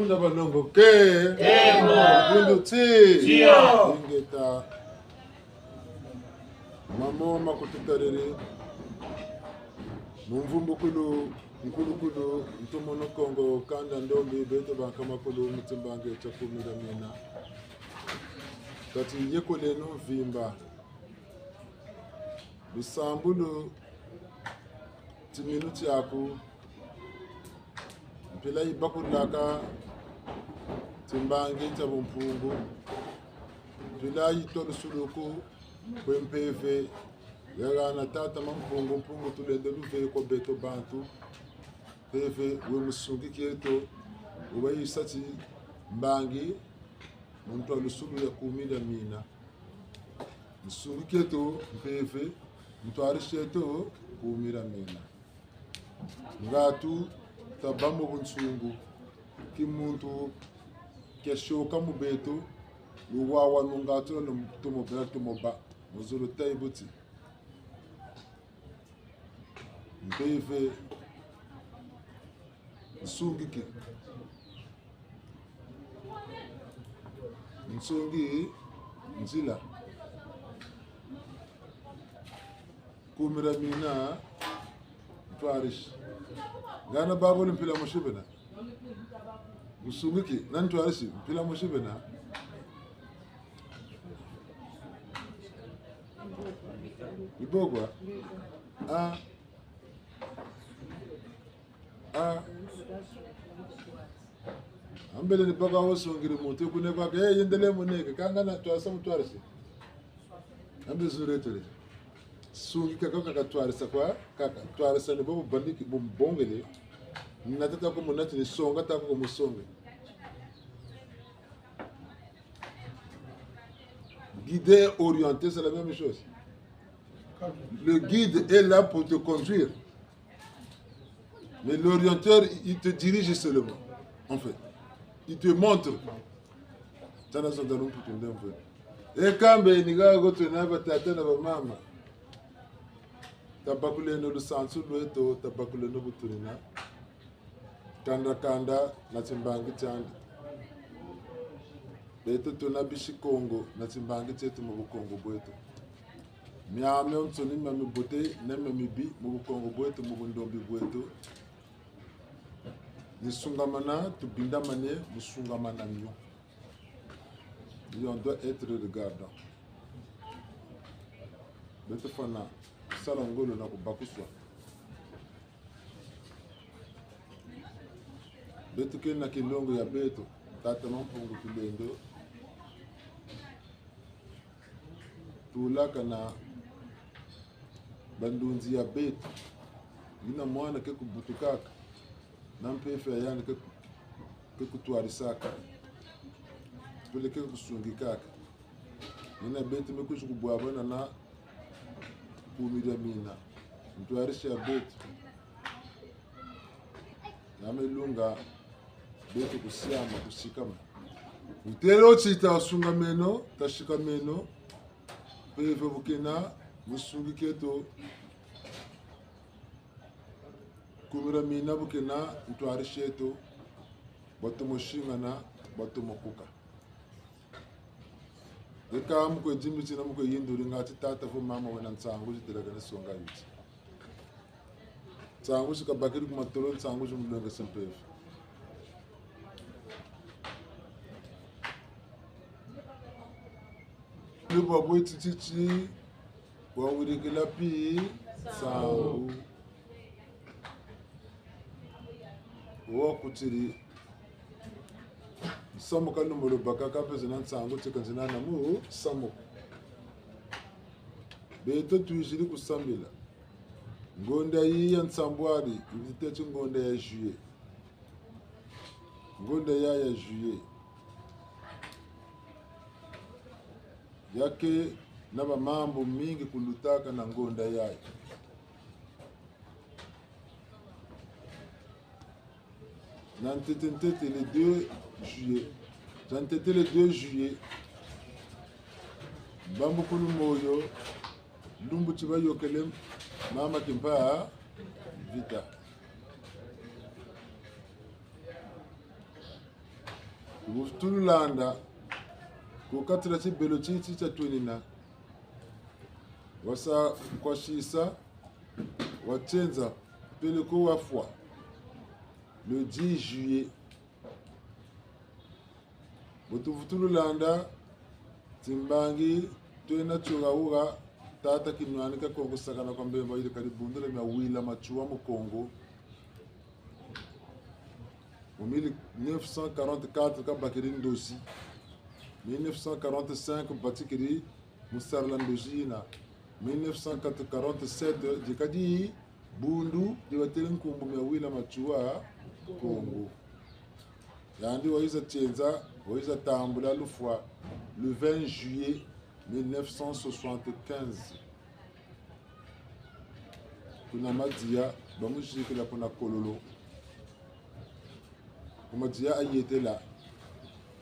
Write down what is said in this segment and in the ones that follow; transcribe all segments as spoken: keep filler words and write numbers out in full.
Na balongo ke. Nkembo. Mpundu ti. Tiya. Ingeta. Mamo makututariri. Mu mvumbukulu, nkulukulu, ntomono Kongo, kanda ndombi, beto bankama kulu, mu timbangi tia kumi dia mina. Kati yekoleno mvimba. Lusambulu, timinu tiaku, mpila yibakulaka timbangi tia bumpungu, mpila yitwa lusuluku kwe mpeve, yahana tata Mampungu, Mpungu Tulendo Luve kwa beto bantu, mpeve we musungi kieto, wuba yisa timbangi, mu ntwarisulu ya kumi dia mina. Musungi kieto mpeve, ntwarisi eto kumi dia mina. Ngatu tabâ mu bunsungu, ki muntu kiasioka mu beto, luwawanu ngatu na tumo bela tumo bâ, mu zulu tayi buti. Mpeve, nsungi ki. Nsungi nzila. Kumi dia mina, ntwarisi. Ngana babole mpila mosi bena. Nsungi ki, na ntwarisi, mpila mosi bena. Ibogwa. Ah. Ah. Ambele ni baka wo sungiri muntu, kuneka ke, eh, yendele muneke, kanga na twarisa mutwarisi. Ambe zure tole. Sungi kaka kaka twarisa kwa, kaka twarisa ni bobo bandiki bumbongele. Ni na tata ko munati ni songa, tata ko musonge. Guider, orienter, c'est la même chose. Le guide est là pour te conduire. Mais l'orienteur, il te dirige seulement, en fait. Il te montre. Tana zonza lumputu ndemve. E kambe ni gago twena batata na bamama. Tabakuleno lusansu lweto, tabakuleno bu twena. Kanda kanda na timbangi tiandi. Beto twena bisi Kongo na timbangi tieto mu bukongo bweto. Miamiansoni mia mibote na mia mibi mu bukongo bweto, mu bundombi bweto. Ni sungamana, tubindamane mu sungamana mio. Et on doit être regardant. Beto fwana sala ngolo na kubakuswa. Beto ke na kinlongo ya beto, tata Mampungu Tulendo. Tulaka na bandunzi ya beto. Ngina mwana ke kubutukaka, na mpeve ya yandi ke, ke kutwarisaka. Peleko ke kusungikaka. Ngina beto me kwizi kubwabana na kumi dia mina. Ntwarisi ya beto. Yame lunga beto kusiama, kusikama. Ntelo ti tasungameno, tasikameno, mpeve bu kena, musungi kieto, kumi dia mina bu kena, ntwarisi eto, batomo singana, batomo kuka. Eka mu kwe dimbiti na mu kwe yinduri ngati tata vo mama wena nsangu zi telakane songa yuti. Nsangu zi kabakiri ku matolo, nsangu zi mulongese mpeve. Ni bwa bwe tititi, wawirikila pi nsangu. Wakutiri nsamu ka lumolo bakaka mpe zina nsangu tika nzina na mu nsamu. Beto twiziri kusambila. Ngonda yi ya nsambwadi, yibitete ngonda ya juillet. Ngonda ya, ya juillet. Ya ke na bamambu mingi kulutaka na ngonda yayi. Na ntete ntete le deux juillet. Na ntete le deux juillet. Bambukulu moyo, lumbu ti bayokele mama Kimpa Vita. Wutulanda ku kati dia tibelo titi tia twenina, wasa kwasisa, watienza peleko wafwa le dix juillet. Bu tuvutululanda, timbangi twena tio hawuha, tata Kinwani Kakongo Sakana kwa Mbemba, yirika dibundu dia Miawila Matsoua mu Kongo. Mu mille neuf cent quarante-quatre kabakiri ndozi. Mille neuf cent quarante-cinq batikiri mu sarila ndozi yina. Mille neuf cent quarante-sept dikadi bundu dibatele nkumbu Miawila Matsoua Kongo. Yandi wayiza tienza, wayiza tambula lufwa le vingt juillet mille neuf cent soixante-quinze. Kuna Madia, bamuzikila kuna Kololo. Ku Madia ayetela,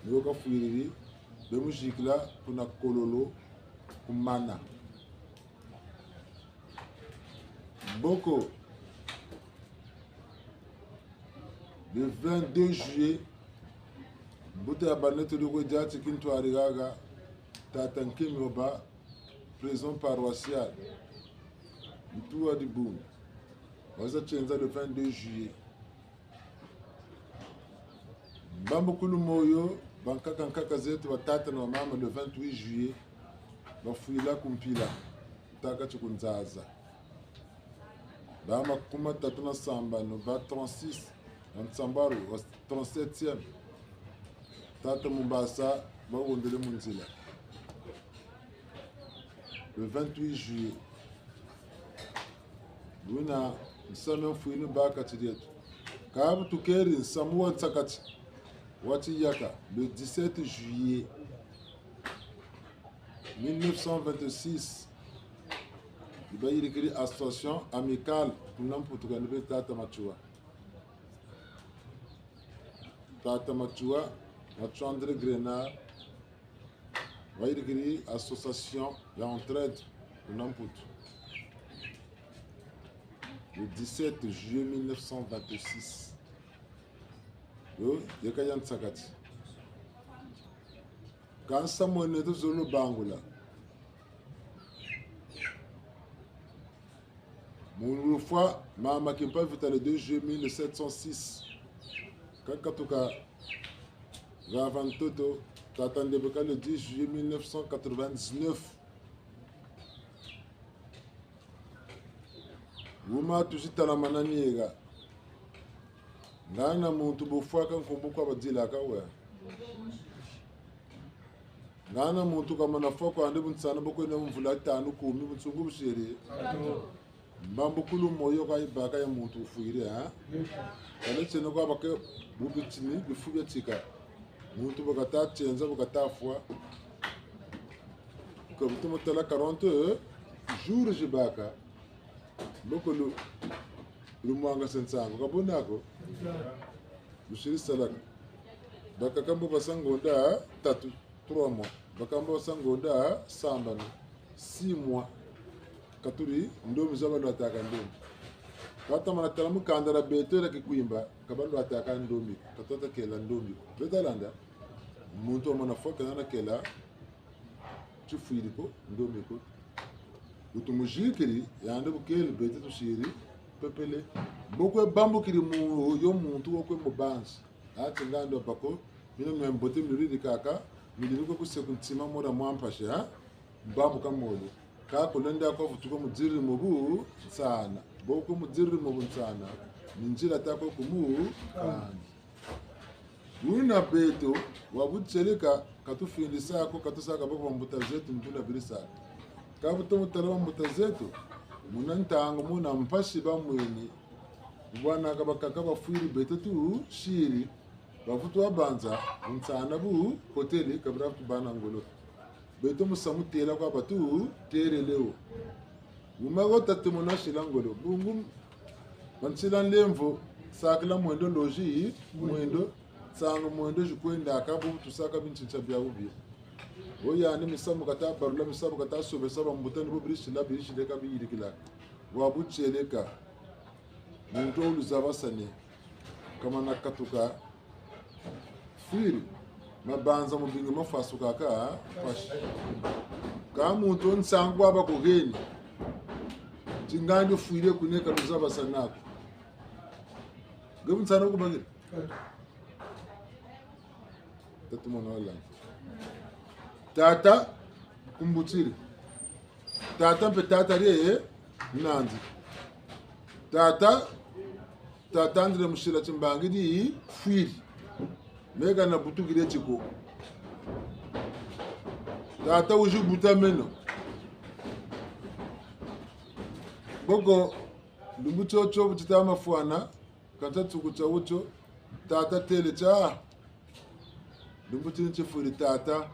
ni wo kafwiriri, bamuzikila kuna Kololo, ku Mana. Mboko, le vingt-deux juillet, mbuta ya baneto dikwe diati kintwari haha, tata Nkemi Oba, prison paroissiale, mutu wa dibundu, waza tienza le vingt-deux juillet. Mbambukulu moyo, bankaka nkaka zeto, batata na bamama, le vingt-huit juillet, bafwila ku mpila, tâka ti ku Nzaza. Ba makumi matatu na sambanu, ba trente-six, ba nsambwaru, ba trente-septième. Tata Mumbasa, bahondele mu nzila. Le vingt-huit juillet. Wuna nsamu mfwiri ba kati dieto. Kâ bu tukeri nsamu wa nsakati, wa tiyaka, le dix-sept juillet mille neuf cent vingt-six, ni bayirikiri Association Amicale, kuna Mputu kani be tata Matsoua. Tata Matsoua, Matsoua André Grenard, bayirikiri association ya entraide kuna Mputu. Le dix-sept juillet mille neuf cent vingt-six. Yo, yeka ya nsakati. Kâ nsamu wena tuzolo bangula. Mu lufwa mama Kimpa Vita le deux juillet mille sept cent six. Kakatuka vava ntoto, tata Ndebeka le dix juillet mille neuf cent quatre-vingt-dix-neuf. Wuma tuzi talamana nieka. Ngana muntu bu fwaka nkumbu kwa badilaka we. Ngana muntu kamana fwa kwandi bunsana bu kwenda mu mvula tanu, kumi, bunsungu busiri. Mbambukulu moyo kwa yibaka ya muntu wufwiri, ha? Kale tiena kwa baka bubi tini, bifu biatika. Muntu bu kata tienza, bu kata fwa. Ka bu tomo tala quarante jours zibaka. Mboko lu, lumwangase nsangu. Ka buna ko? Lusiri salaka. Bakaka mbo basa ngonda tatu, trois mois. Bakaka mbo basa ngonda sambanu, six mois. Ka turi ndombi za balwataka ndombi. Ka tamana tala mu kanda dia beto dia Kikwimba, ka balwataka ndombi, ka twata kela ndombi. Beta landa, muntu wamana fwa kena na kela tifwiri ko, ndombi ko. Bu tumuzikiri, yandi bu kele beto tusiri pepele. Mboko bambukiri mu yo muntu wo kwe mbo banzi. Ati ngando bako, mina mwe mbote miriri kaka, miriri ko kuse ku ntima mora mwa mpasi, ha? Mbambuka moyo. Ka kulenda kwa vutuka mudziri mu bunsana. Mboko mudziri mu bunsana, ni nzila tako kumu kani. Wuna beto, wa butieleka, ka tufindisa ko, ka tusaka bako bambuta zeto, ntuna birisaka. Ka bu tomo tala bambuta zeto, muna ntangu, muna mpasi bamweni. Bwana ka bakaka bafwiri beto tusiri, bavutu wabanza, bunsana bu kotele, ka bira vutu bâ na ngolo. Beto musamu têla kwa batu, terele wo. Wuma wo tata mona sila ngolo. Bungu, bansila nlemvo, sakila mwendo lozi, mwendo, nsangu mwendo zikwendaka, bu tusaka bintsintsa bia wubi. Wo yandi misamu kata barula, misamu kata sobesa bambuta ni bo birisila, birisileka, biyirikilaka. Wa butieleka. Muntu wo luzabasane. Kamana katuka. Fwiri. Mabanza mu bingi mafwasu kaka, fashi. Ka muntu nsangu waba ku heni. Ti ngandi fwiri kuna ka luzaba sana ko. Nge bu nsana ku bakiri. Tata mwana wala. Tata kumbutiri. Tata mpe tata rie nandi. Tata, tata andile musila timbangi di fwiri. Meka na butukire tiko. Tata wizi buta meno. Boko, lumbu tiotio bu tita mafwana, kata tuku tia wutio, tata têle tia. Lumbu tini tifwiri tata.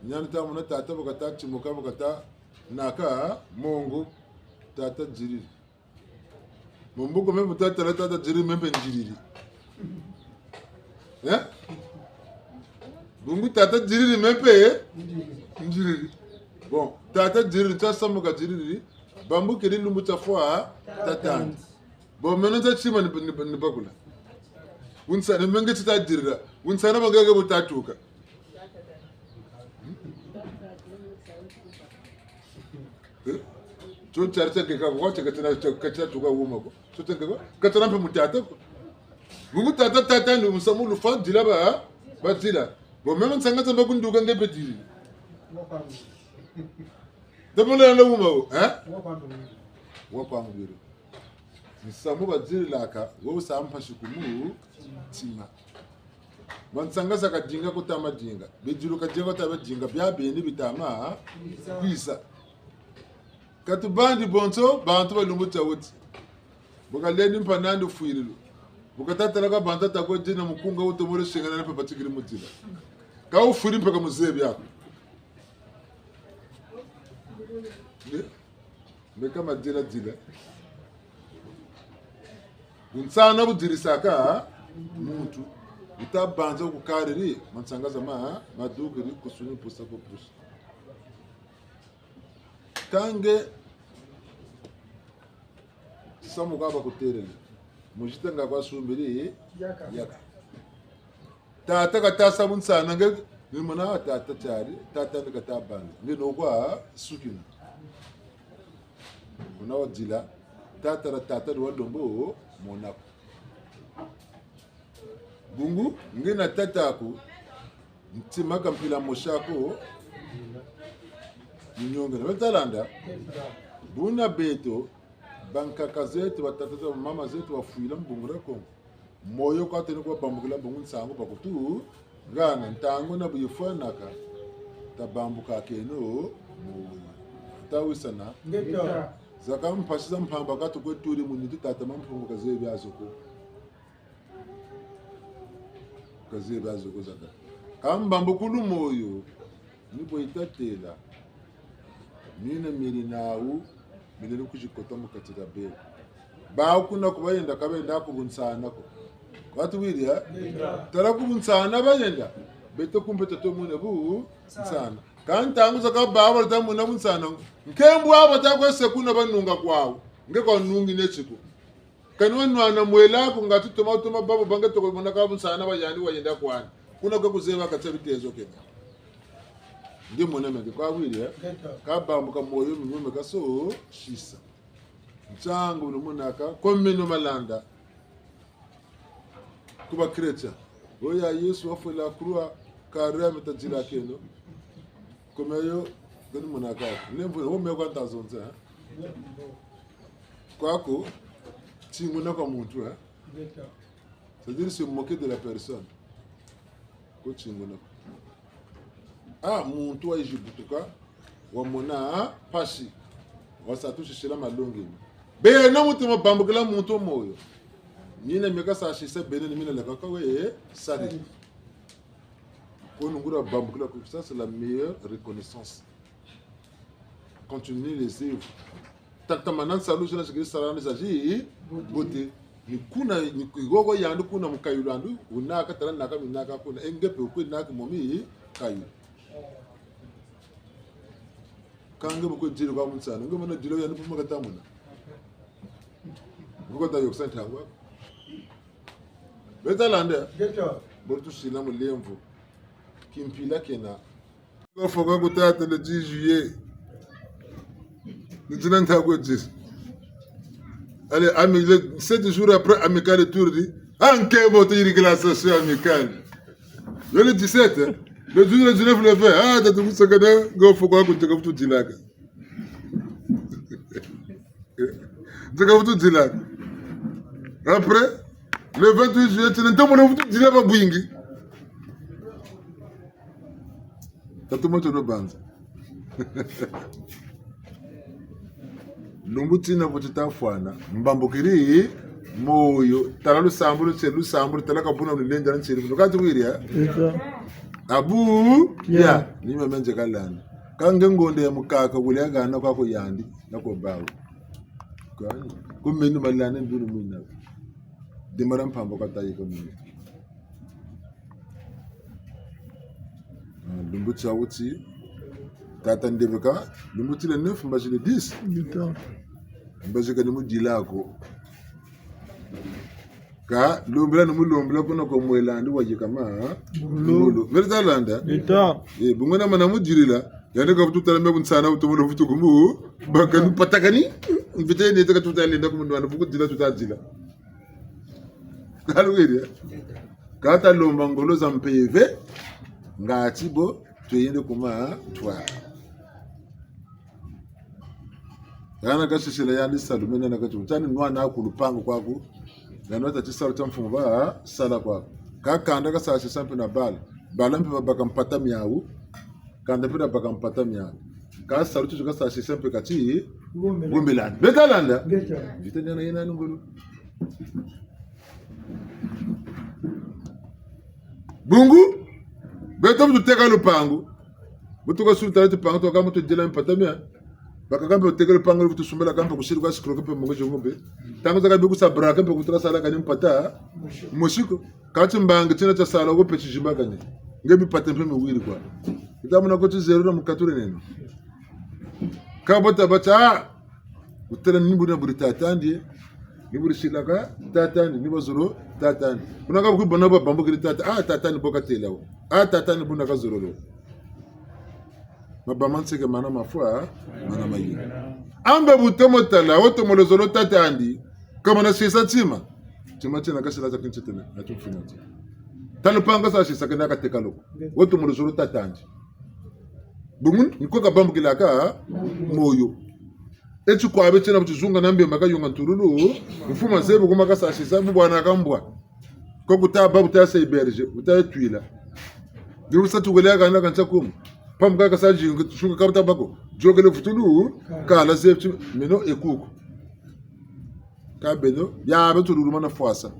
Nani ta mona tata bu kata timuka, bu kata naka mongo. Tata diriri. Mu mbuku me bu tata la tata diriri me mpe ndiriri. Eh? Bungu tata diriri me mpe, eh? Ndiriri. Bon, tata diriri, tia samuka diriri. Bambukiri lumbu tia fwa, tata'andi. Bon, meno nza tima ni, ni, ni bakula. Wunsa, ni menge tita dirira. Wunsa na menge ke bu tatuka. Eh? Tio tiari tia keka kwa, tia katina, tia katina tuka wuma ko. Tio tia keka, katina mpe mu tata ko. Bungu tata, tata ni musamu lufwa, dila ba, badila. Bon, meno nsanga zamba kunduka nge mpe diri. Tamola na wuma ko, eh? Wa kwangwiri. Nsamu badirilaka, wo wusa mpasi ku mutima. Mansanga za kadinga ku tama dinga. Bidilu kadinga ku tama dinga. Bia beni bitama kwisa. Ka tubandi bonso, bantu ba lumbu tia wuti. Bu kalendi mpangi'andi fwirilu. Bu kata tala ka bantu ta kwe dina mukunga wutomolo singana na mpe batikiri mu nzila. Ka wufwiri mpe ka muzebi ako. Eh? Meka madila dila. Bunsana budirisaka muntu. Wuta banza ku kariri, mansanga zama, madukiri, kusuni pusa ku pusa. Ka nge, samu ka bakutelele. Muzita nga kwa sumbiri, yaka. Tata kata sa bunsana nge, ni mona wa tata tiari, tata ni kata bana. Nge no kwa sukina. Kuna wadila, tata la tata ni walembo mona ko. Bungu, nge na tata aku, ntima ka mpila mosi ako, ni nyonge na. Beta landa, buna beto, bankaka zeto, batata zeto, bamama zeto, bafwila mu bungu dia Kongo. Moyo kwa tene kwa bambukila bungu nsangu bakutu, hana ntangu na bu yifwanaka, tabambukakeno, moyo. Tawisana. Ngeta. Zaka mpasi za mpamba ka tukwe tuli mu nitu tata Mampungu kazebi azo ko. Kazebi azo ko zaka. Ka mbambukulu moyo, ni bo yitatela. Mina miri nawu, mina ni kuzikota mu kati dia bela. Bawu kuna ku bayenda, ka bayenda ku bunsana ko. Watuwiri, eh? Tala ku bunsana bayenda. Beto ku mpe tatomene bunsana. Ka ntangu zaka bawu bata mona bunsana. Nkembo abo ta kwe se kuna banunga kwawu. Nge kwa nungi neti ko. Kani wanwana mwela ko nga tutoma toma babo bange toko mona ka bunsana ba yandi wayenda kwandi. Kuna kwe kuzeba ka tsa bitezo kena. Ndi mona meke kwa wiri, eh? Ngeta. Ka bambuka moyo minyome ka so sisa. Nsangu ni monaka, comme meno malanda. Ku ba chrétien. Oya Yesu wafwela croix, carême tadilakeno. Comme yo, gani monaka. Lemvo, wo me kwa ntazonze, eh? Kwaku, tinguna kwa muntu, eh? C'est-à-dire se moquer de la personne. Ko tinguna. Ah, muntu wayizi butuka, wamona mpasi, wasa tusisila malongi. Beno mutu mabambukila muntu moyo. Mina meka sa sisa beno ni mina laka kwa we, sari. Ko nungura bambukila ku, ça c'est la meilleure reconnaissance. Continuer les œuvres. Tatamana nsalu zina zikiri sala ni zazi, bote. Ni kuna, ni ku-, gogo yandi kuna mu kayulu andi, wunaka tala naka minaka kuna, e nge mpe wukwe naka momi kayulu. Ka nge bu kwe diri kwa bunsana, nge mona diri yandi bu makatamuna. Nge kwa ta yokisa ntangu. Beta landa. Ngeta. Bo tusila mu lemvo. Kimpila kena. Faut que ku tata le dix juillet. Ni dina nta ko dix. Allez, ami-, le sept jours après, Amicale tour di. Ah, nke bo te iri glaciation Amicale. Le, le dix-sept, hein. Le douze, le dix-neuf, le vingt. Ah, tata ku sakana, ngo faut que ku teka futu dilaka. Nzeka futu dila. Après, le vingt-huit juillet, tina ntomo na futu dila ba bwingi. Tatu moto no banza. Lumbu tina vo tita fwana, mbambukiri moyo, tala lusambulu, nse lusambulu, tala kabuna lulenza, nse lusambulu. Kati wiri, eh? Eka. Abu, ya. Ya. Ni meme nze kalanda. Ka nge ngonda ya mukaka, wule agana kwa ko yandi, na ko bawu. Kwani, ku meno malanda ndulu mwina. Demara mpamba kwa tayi kwa meno. Ah, lumbu tia wuti, tata ndebeka, lumbu ti le neuf, mbazi le dix. Dix ans. Mbazi ka ni mu dila ko. Ka lombela ni mu lombela kuna kwa mwelandi wa yikama. Ngolo. Ngolo. Mele ta landa? Leta. Eh, bungu na mana mu dirila. Yandi ka futu tala me ku nsana, futu mu futu kumu. Baka ni patakani. Mvite ni teka tuta lenda ku munwana, fuku dila tuta dila. Ka luwiri, eh? Ka ta lomba ngolo za mpeve. Ngati bo, tweyende ku ma twa. Hana kasisila yandi salu, mena na kati, tani nwana ku lupangu kwaku. Yandi wata tisalu tia mfumu ba sala kwaku. Ka kanda kasasisa mpe na bala. Bala mpe babaka mpata miawu. Kanda mpe babaka mpata miawu. Ka salu ti kasasisa mpe kati. Gombela. Gombela. Beta landa. Beta. Vita nana yena ngolo. Bungu, beto bu tuteka lupangu. Bu tuka sulu tala tipangu, tuka mu tudila mpata mia. Baka kampe uteka lupangu, bu tusumbela kampe kusiri kwa sikroke mpe mongo zongo mpe. Ntangu zaka biku sa braka mpe kutuka sala kani mpata. Mosi ko. Kati mbangi tina tia sala ko mpe tizimbakani. Nge mipata mpe miwiri kwa. Ita muna ko ti zéro na mukatule nene. Ka bota bata, ah, wutêla ni buna buri tata'andi, ni buri silaka tata'andi, ni bazolo tata'andi. Kuna ka bukwi bona babambukiri tata, ah, tata'andi bo katêla wo. Ah, tata'andi buna kazololo. Mabama nseke mana mafwa, mana mayinga. Ambe bu tomo tala, wo tomo luzolo tata'andi, kamana sisa tima. Tima tina kasila za kinti tena, na tumfina tina. Tala lupangu sa sisa kena kateka lo ko. Wo tomo luzolo tata'andi. Bungu, ni ko kabambukilaka moyo. Eti kwa beti na buti zunga na mbemba kayunga ntululu, mfumu zebi kuma kasasisa, bu bwana kambwa. Ko kuta ba, kuta sa héberger, kuta twila. Ni bu sa tuwele kana kantia kuma. Pamuka kasa zinga, sunga kabuta bako. Yôkele futulu, kala zebi ti, meno ekuku. Ka beno, bia beto luluma na fwasa.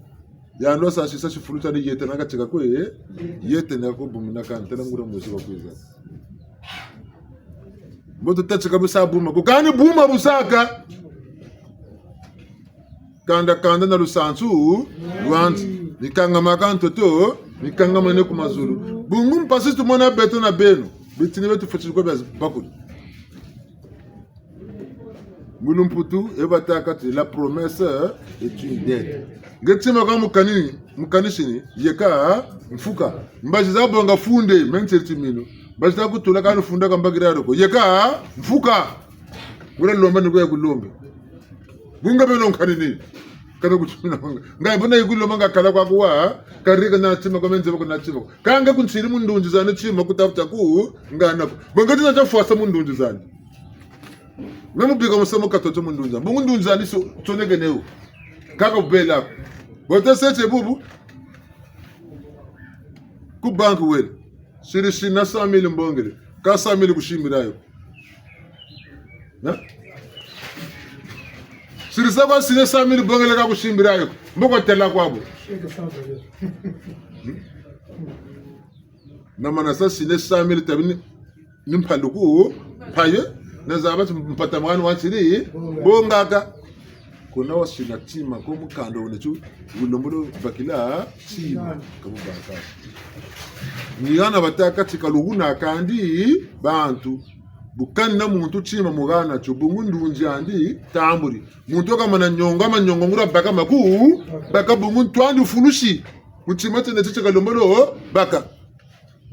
Yandi wasasisa tifulu tiandi yetena katika kwe, yetena ko bumina kantela nguria mosi wa kwiza. Mbo tuta tika bu sa buma ko, kani buma bu saka. Kanda kanda na lusansu lwandi, ni kangamaka ntoto, ni kangamane ku mazulu. Bungu mpasi tumona beto na beno, bitini beto fweti ko bia bakuli. Mu lumputu, e batâka ti, la promesse est une dette. Nge tima kwa mukani, mukanisini, yeka mfuka. Mbazi za bonga funde, menti timinu. Mbazi za kutula kani funda kambakiri ko. Yeka mfuka. Nguria lomba ni ko ya kulombe. Bunga beno nkanini. Kana kutumina manga. Nga buna yikulomba nga kala kwa kuwa, karika na tima kwa menze bako na tima. Kanga kunsiri mu ndunzi zani tima kutafuta ku, nga nako. Bonga tina tia fwasa mu ndunzi zani. Meno bika musamu katoto mu ndunzi. Bungu ndunzi ani so, tsonekene wo. Kaka bubela. Bote sete bubu. Ku banki wele. Siri sina cent mille mbongele. Ka cent mille kusimbira yo. Na? Siri sa kwa sina cent mille mbongele ka kusimbira yo. Mboko tela kwa bo. Na mana sa sina cent mille tabi ni, ni mpaluku, mpaye, na zaba ti mpata mwana wa nsiri, bongaka. Kuna wasina tima, ko mukanda wuna ti, wulombolo bakila tima, ka bubaka. Ni hana batâka ti kaluguna kandi bantu, bu kani na muntu tima mu hana tio, bungu ndunzi andi tambuli. Muntu kamana nionga, manyongo nguria baka maku, baka bungu ntwandi fulusi. Mu tima tiena ti ti kalombolo baka.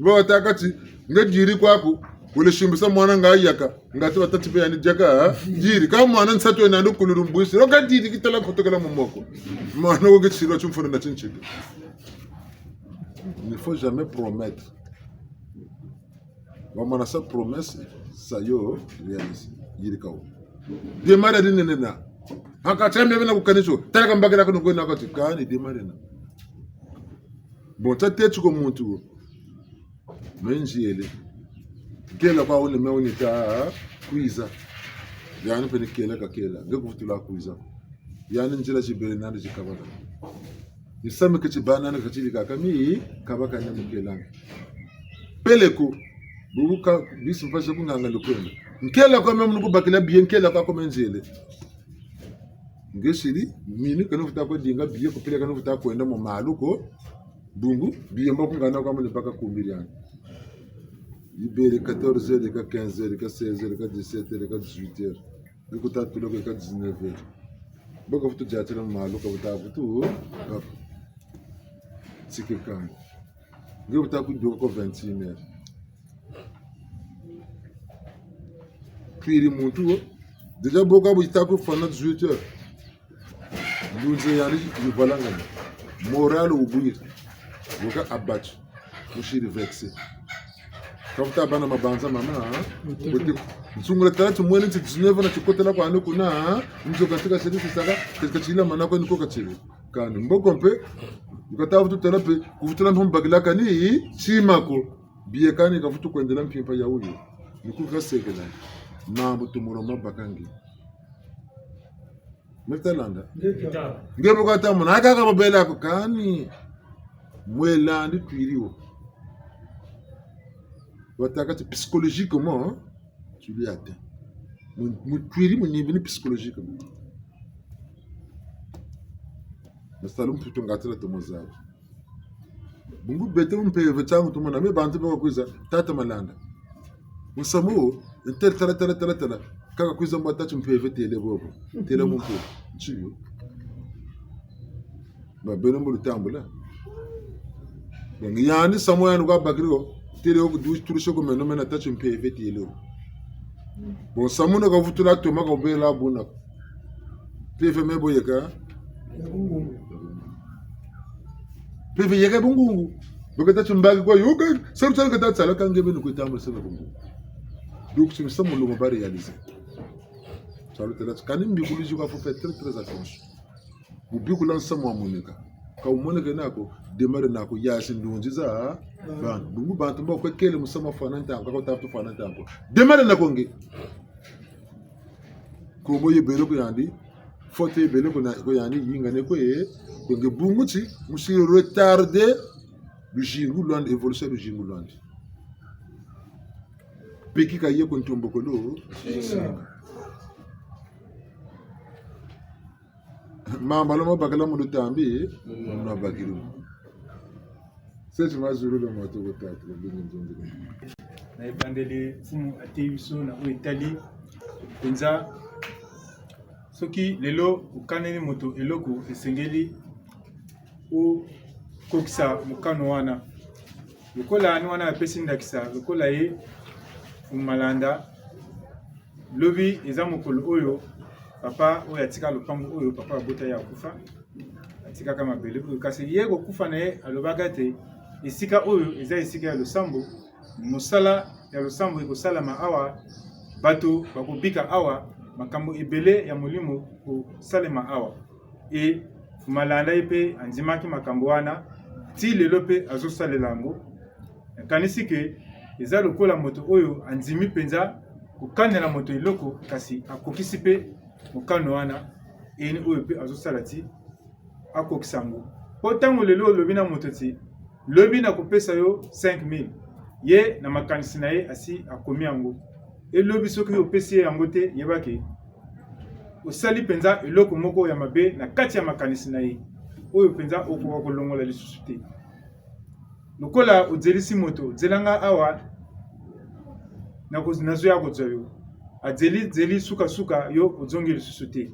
Bo watâka ti, nge diri kwaku, wele simbisa mwana nga yaka, ngati watâ ti mpe yandi diaka, ha? Diri, ka mwana nsatu yena ndu kululu mbwisi, lo ka diri kitala kotokela mu moko. Mwana wo ke tsilwa timfuna na tintsike. Il ne faut jamais promettre. Wamana sa promesse, sa yo réaliser. Yirika wo. Démarrer di nene na. Haka tsembe bena kukaniso. Tala ka mbakila kuno kwena kati kani démarrer na. Bon, ta teti ko muntu wo. Me nziele. Nkela kwa wuni me wuni ta kwiza. Yandi mpe ni kela kakela. Nge kuvutula kwiza. Yandi nzila zibele nandi zikabaka. Misamu ke tibâ nandi kati bikaka mi kabaka ni mukelanga. Peleko, bubu ka bisi mpasi ku nganga lukwenda. Nkela kwa me munu kubakila billet, nkela kwa ko me nziele. Nge siri, mini kani vuta kwe dinga billet ko, peleko kani vuta kwenda mu malu ko, bungu, billet mbo kungana kwa muni baka kumbi diandi. Yibele quatorze heures, ka quinze heures, ka seize heures, ka dix-sept heures, ka dix-huit heures. Ni kuta tula ko ka dix-neuf heures. Bo ka vutu diatila mu malu, ka vuta vutu, hop. Tike kani. Nge vuta kuduka ko vingt et une heures. Twiri muntu wo. Déjà bo ka bu yita kufwana dix-huit heures. Ndunzi yandi yivalangana. Moral wubwiri. Wo ka abattu. Musiri vexé. Ka vuta bâ na mabanza mama, ha? Bote. Nsungula tala ti mwene nti dix-neuf na tikotela kwandi kuna, ha? Nzo katika seri sisaka, katika tila mana kwa niko katiri. Kani, mboko mpe, yikata vutu tala mpe, kuvutula mpe mbakila kani, tima ko. Billet kani ka vutu kwendela mpimpa ya wuyo. Ni ku kasekela. Mambu tumuro mabaka nge. Me ta landa. Ngeta. Nge bu kata mona, aka ka babela ko kani. Mwela ndi twiri wo. Watâka ti psychologiquement, tu l'as atteint. Mu, mu twiri mu ni, ni psychologiquement. Masalu mputu ngatila tomo zaba. Bungu beto mu mpeve ntangu tumona, me bantu baka kwiza, tata Malanda. Musamu wo, ntel tala, tala, tala, tala. Kaka kwiza mbo tâ ti mpeve tele bobo. Tele mu mpeve. Ntiyo. Ba beno mbo lutambula. Bon, yandi samu yandi kwa bakiri wo. Tele wo kudu, turishe ko meno mena tâ ti mpeve tele wo. Bon, samu na ka vutula toma ka bela buna. Mpeve me bo yeka. Mpeve yeka bungungu. Bo kata ti mbaki kwa yo ka, salu salu kata sala ka nge beni kwe tambula sala bungungu. Donc, c'est ça mon lomo ba réaliser. Salu tala, kani mbikulu zi kwa, faut faire très, très attention. Mu bikula nsamu wa moneka. Ka wumoneke nako, démarrer nako, yasi ndunzi za, bana. Bungu bantu mbo kwe kele musamu fwana ntangu, ka wuta vutu fwana ntangu. Démarrer nako nge. Kombo yibele ko yandi, faute yibele ko na, ko yandi, yingane ko ye, ko nge bungu ti, musi retarder luzingu lwandi, évolution luzingu lwandi. Peki ka ye ko ntombokolo. Mamba lo mabakala mu lutambi, muna bakiri. Seti mazulu lo matu kutatu, lo bingi nzonzi. Na ebandeli, mfumu ateyi biso na oyo etali mpenza. Soki lelo okaneli moto eloko, esengeli okokisa mokano wana. Lokola ani wana apesi ndakisa, lokola ye Mfumu Malanda, lobi eza mokolo oyo papa oyo atika lopango oyo papa abota ye akufa, atikaka mabele oyo. Kasi ye kokufa na ye alobaka ete esika oyo eza esika ya losambo, mosala ya losambo ekosalama awa, bato bakobika awa, makambo ebele ya molimo kosalema awa. E Malanda ye mpe andimaki makambo wana, ti lelo mpe azosalela yango. Nakanisi ke eza lokola moto oyo andimi mpenza kokanela moto eloko, kasi akokisi mpe mokano wana, eni oyo mpe azosala ti akokisa yango. Mpo ntango lelo olobi na moto ti, lobi nakopesa yo cinq mille, ye na makanisi na ye asi akomi yango. E lobi soki opesi ye yango te, yeba ke osali mpenza eloko moko ya mabe na kati ya makanisi na ye, oyo mpenza okoka kolongola lisusu te. Lokola ozelisi moto, zela nga awa, nako-, nazoya kozwa yo. Azeli, zeli, suka, suka, yo ozongi lisusu te.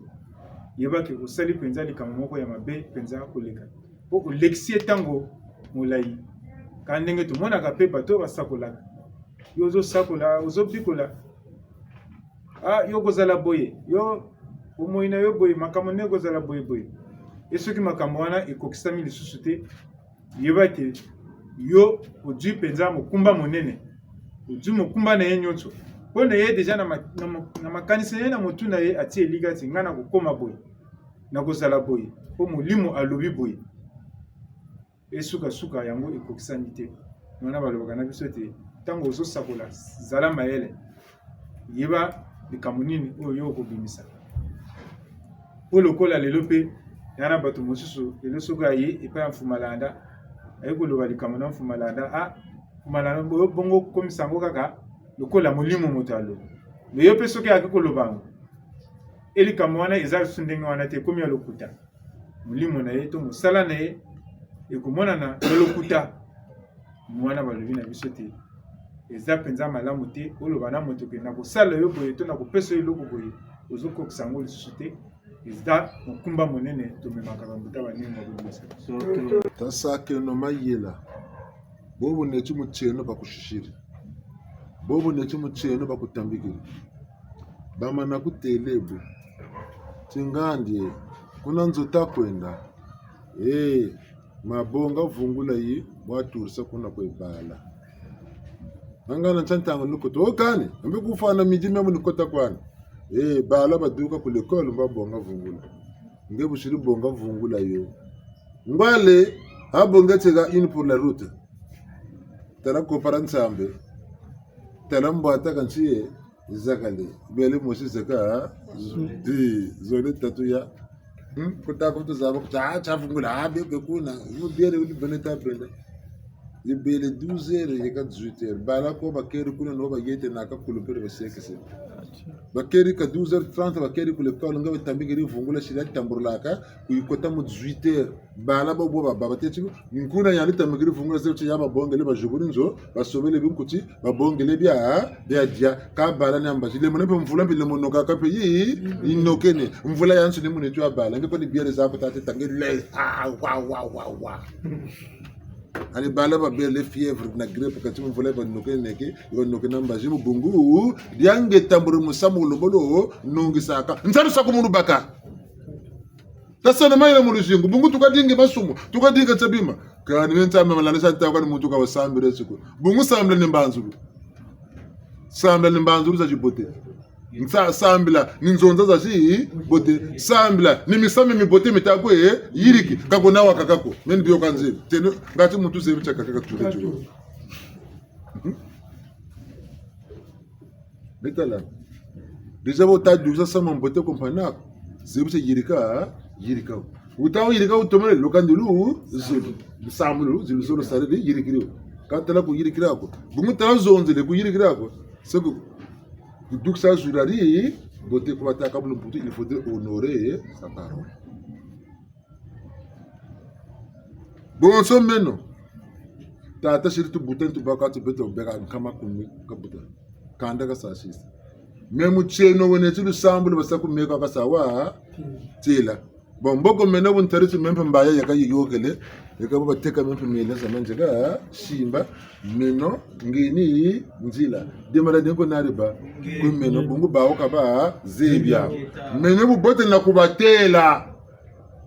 Yeba ke osali mpenza likambo moko ya mabe mpenza koleka. Mpo olekisi ye ntango molai. Ka ndenge tomonaka mpe bato basakolaka. Yo ozosakola, ozobikola. Ah, yo kozala boye, yo bomoi na yo boye, makambo na yo kozala boye boye. E soki makambo wana ekokisami lisusu te, yeba te yo ozwi mpenza mokumba monene. Ozwi mokumba na ye nyonso. Mpo na ye deja na ma-, na mo-, na makanisi na ye, na motu na ye, atie elika ti ngai nakokoma boye, nakozala boye, mpo Molimo alobi boye. E suka-suka yango ekokisami te. Wana balobaka na biso te, ntango ozosakola, zala mayele. Yeba likambo nini oyo yo okobimisa. Mpo lokola lelo mpe, ya na bato mosusu, lelo soki aye epai ya Mfumu Malanda, aye koloba likambo na Mfumu Malanda, ah, Mfumu Malanda, bo-, bongo komisa yango kaka lokola molimo moto alobi. Mais yo mpe soki ayaki koloba yango, e likambo wana eza lisusu ndenge wana te, ekomi ya lokuta. Molimo na ye to mosala na ye ekomonana na lokuta. Wana balobi na biso te, eza mpenza malamu te oloba na moto ke nakosala yo boye to nakopesa yo eloko boye, ozokokisa yango lisusu te. Eza mokumba monene tomemaka bambuta banene na bobimisa. Tasakeno mayela. Bobo neti mutieno bakusisiri. Bobo neti mutieno bakutambikiri. Bamana kutêle bo. Ti ngandi, kuna nzo takwenda. Eh, mabonga vungula yi, mwaturisa kuna kwe bala. Nanga na ntia ntangu nukota. O kani, mbe kufwana midi mia mu nikota kwani. Eh, bala baduka ku l'école, mbo babonga vungula. Nge busiri bonga vungula yo. Ngwale, abonga tieka une pour la route. Tala kopara nsambe. Tala mbwata kansi ye, zakale. Bele mosi zaka, ha? Di, zole tatu ya. Hmm? Kota kutu zaba, kuta, ah, tia vungula, ah, bebe kuna. Yo biere uli bene ta bene. Yibele douze heures yeka dix-huit heures. Bala ko bakeri kuna no bayete na ka kulupere basekese. Bakeri ka douze heures trente, bakeri ku l'école, nga batambikiri vungula sila tamburulaka, kuyikota mu dix-huit heures. Bala bo bo ba, ba, bateti, nkuna yandi tambikiri vungula zero ti ya babongele bajuburi nzo, basobele binkuti, babongele bia, bia dia, ka bala ni ambazi. Lemona mpe mvula mpe lemonoka ka mpe yi, yinokene. Mvula yansoni muni tu ya bala, nge ko ni biere za ko tate tangele, ah, wa, wa, wa, wa. Ani bala babele fièvre na grippe kati mu mvula banoke neke, banoke na mbazi mu bungu, dia nge tamburi musamu lobolo, nungisaka. Nzari sa ku munu baka. Tasana mayela mu luzingu, bungu tukadingi masumu, tukadingi tia bima. Kani me Nzambi malanda sa nta kwa ni muntu ka wasambire siku. Bungu sambila ni mbanzulu. Sambila ni mbanzulu za zibote. Nsa-, sambila ni nzonza za zibote. Sambila ni misamu mibote mita kwe yiriki. Ka ko na wakaka ko. Meni bio ka nzebi. Teno, ngati muntu zebi tiakaka ka tule tule. Mhm. Betala. Déjà bo ta duza samu mbote ko mpanako. Zebi tia yirika, yirika. Wuta yirika wutomele, lukandi lu, zulu. Samu lu, zulu zolo sarili, yirikiri. Ka tala ku yirikira ko. Bungu tala zonzele ku yirikira ko. C'est que, kudukisa zulu ari, mbote ku batâka bu lumputu, il faudrait honorer sa parole. Bonso meno. Tata siri tubuta ni tubaka ti beto beka nkama kumi kabuta. Kanda ka sa sisa. Me mutieno wene ti lusambulu basa ku meka ka sa wa tila. Bon, mboko meno bu ntari ti me mpe mbaya yaka yiyokele. Yaka bu bateka me mpe mele sa manzeka simba. Meno ngeni nzila. Demala denko nariba. Ku meno bungu bawu ka ba zebia. Meno bubote na kubatela.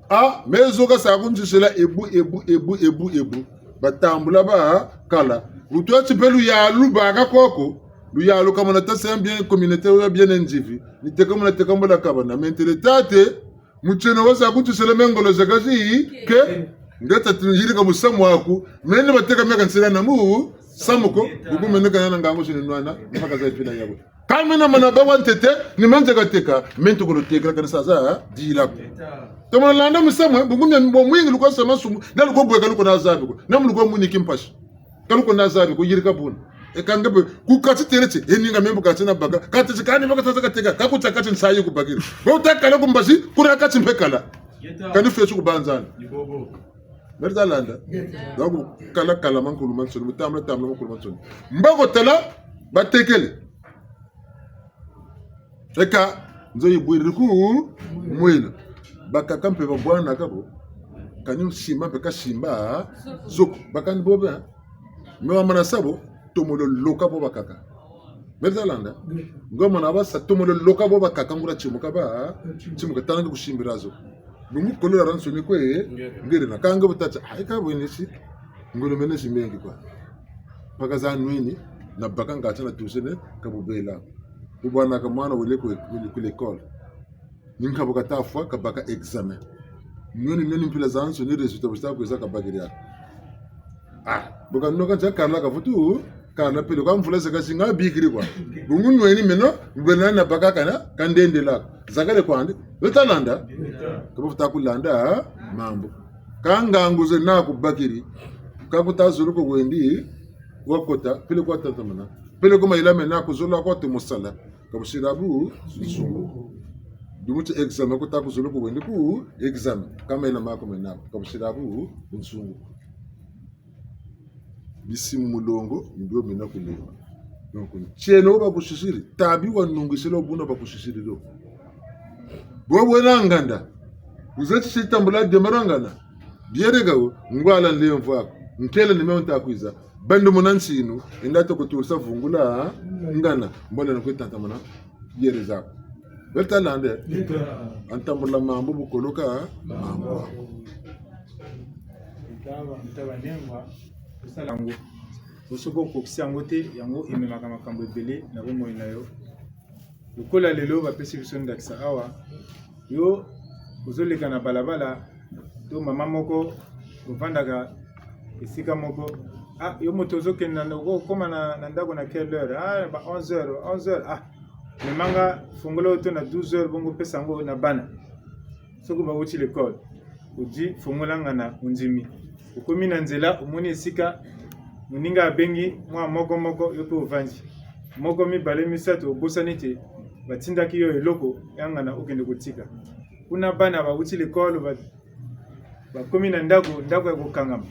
Ah, me zo ka sa kunzisila ebu, ebu, ebu, ebu, ebu. Batambula bakala. Butwa ti mpe luyalu baka koko. Luyalu kamona ta se bien communauté ou bien nzivi. Ni teka mona teka mbola kabana. Mentele tate, mutieno wasa kunzisila me ngolo zeka zi, ke. Nge tati yirika musamu waku. Mene bateka meka nsila na musamu ko. Buku mene kana ngangu sini nwana. Mpaka za ipina yabo. Ka mena mana ba wa ntete, ni manza kateka, me ntukulu tekela kani sa za, dila ko. Tomona landa musamu, bungu mia mbo mwingi luko sa masumu, na luko bweka luko na zabi ko, na mu luko muniki mpasi. Ka luko na zabi ko, yirika buna. E ka nge mpe, ku kati tele ti, e ninga me mbo kati na baka, kati ti kani baka sa kateka, ka kuta kati nsayi kubakiri. Bo ta kala ku mbazi, kuna kati mpe kala. Kani fesi kubanzana. Meri ta landa. Donc, kala, kala mankulu mansoni, mu tambula, tambula mankulu mansoni. Mboko tala, batekele. Eka, nzo yibwiri ku mwela. Bakaka mpe babwanaka bo. Kani simba mpe ka simba, zoko. Bakani bobe, hein? Mais wamana sa bo, tomolo loka bo bakaka. Beno ta landa? Ngo mana basa tomolo loka bo bakaka, nguria timuka ba, timuka, tala nge kusimbila zo. Bungu kolo ya ransoni kwe, ngeri na kanga butata, ayi ka bwene si, ngolo mene si mengi kwa. Mpaka za nwini, na baka ngati na tusene, ka bubela. Bubwana ka mwana wele ku, wele ku l'école. Ni nkabu kata fwa, kabaka examen. Nwini, nwini mpila zazansoni résultat bu sa kwiza kabakiri ya. Ah, bu kanoka ntia kala kavutu, kala peleko mvula zeka zinga bikiri kwa. Bungu nweni meno, ngwena na baka kana, kandendela. Zakale kwandi, beno ta landa? Ka bavutu kulanda, ha? Mambu. Ka ngangu zena kubakiri, ka kuta zulu ko wendi, wakota, peleko tatamana. Peleko mayela mena kuzolo kwa tumusala. Ka busila bu, nsungu. Dumu ti examen kuta kuzolo ko wendi ku, examen. Ka mayela mako mena, ka busila bu, nsungu. Bisi mu mulongo, ni bio mina kulemba. Donc, ntieno bakusisiri, tabi wanungisila buna bakusisiri lo. Bo bwena nganda, wuzeti si tambula demarangana, biereka wo, ngwala nlemvo aku, nkele ni meo nta kwiza, bandu muna nsinu, enda toko turisa vungula, ngana, mbona na kwe tatamana. Yere zaku. Beno ta landa? Leta. Antambula mambu bukoloka, mambu. Ntaba, ntaba nengwa, kusala yango. Osoko kokisa yango te, yango ememaka makambo ebele na bomoi na yo. Lokola lelo bapesi biso ndakisa awa, yo ozoleka na balabala, to mama moko, ovandaka esika moko. Ah, yo moto ozokende na, okokoma na, na ndako na quelle heure? Ah, ba onze heures, onze heures. Ah, memanga fongola oyo to na douze heures, bongo pesa yango na bana. Soki bawuti l'école, odi fongola ngana, ondimi. Okomi na nzela, omoni esika moninga abengi mwa moko moko, yo mpe ovandi. Moko, mibale, misato, obosani te batindaki yo eloko, ya ngana okende kotika. Kuna bana bawuti l'école, ba-, bakomi na ndako, ndako ya kokangama.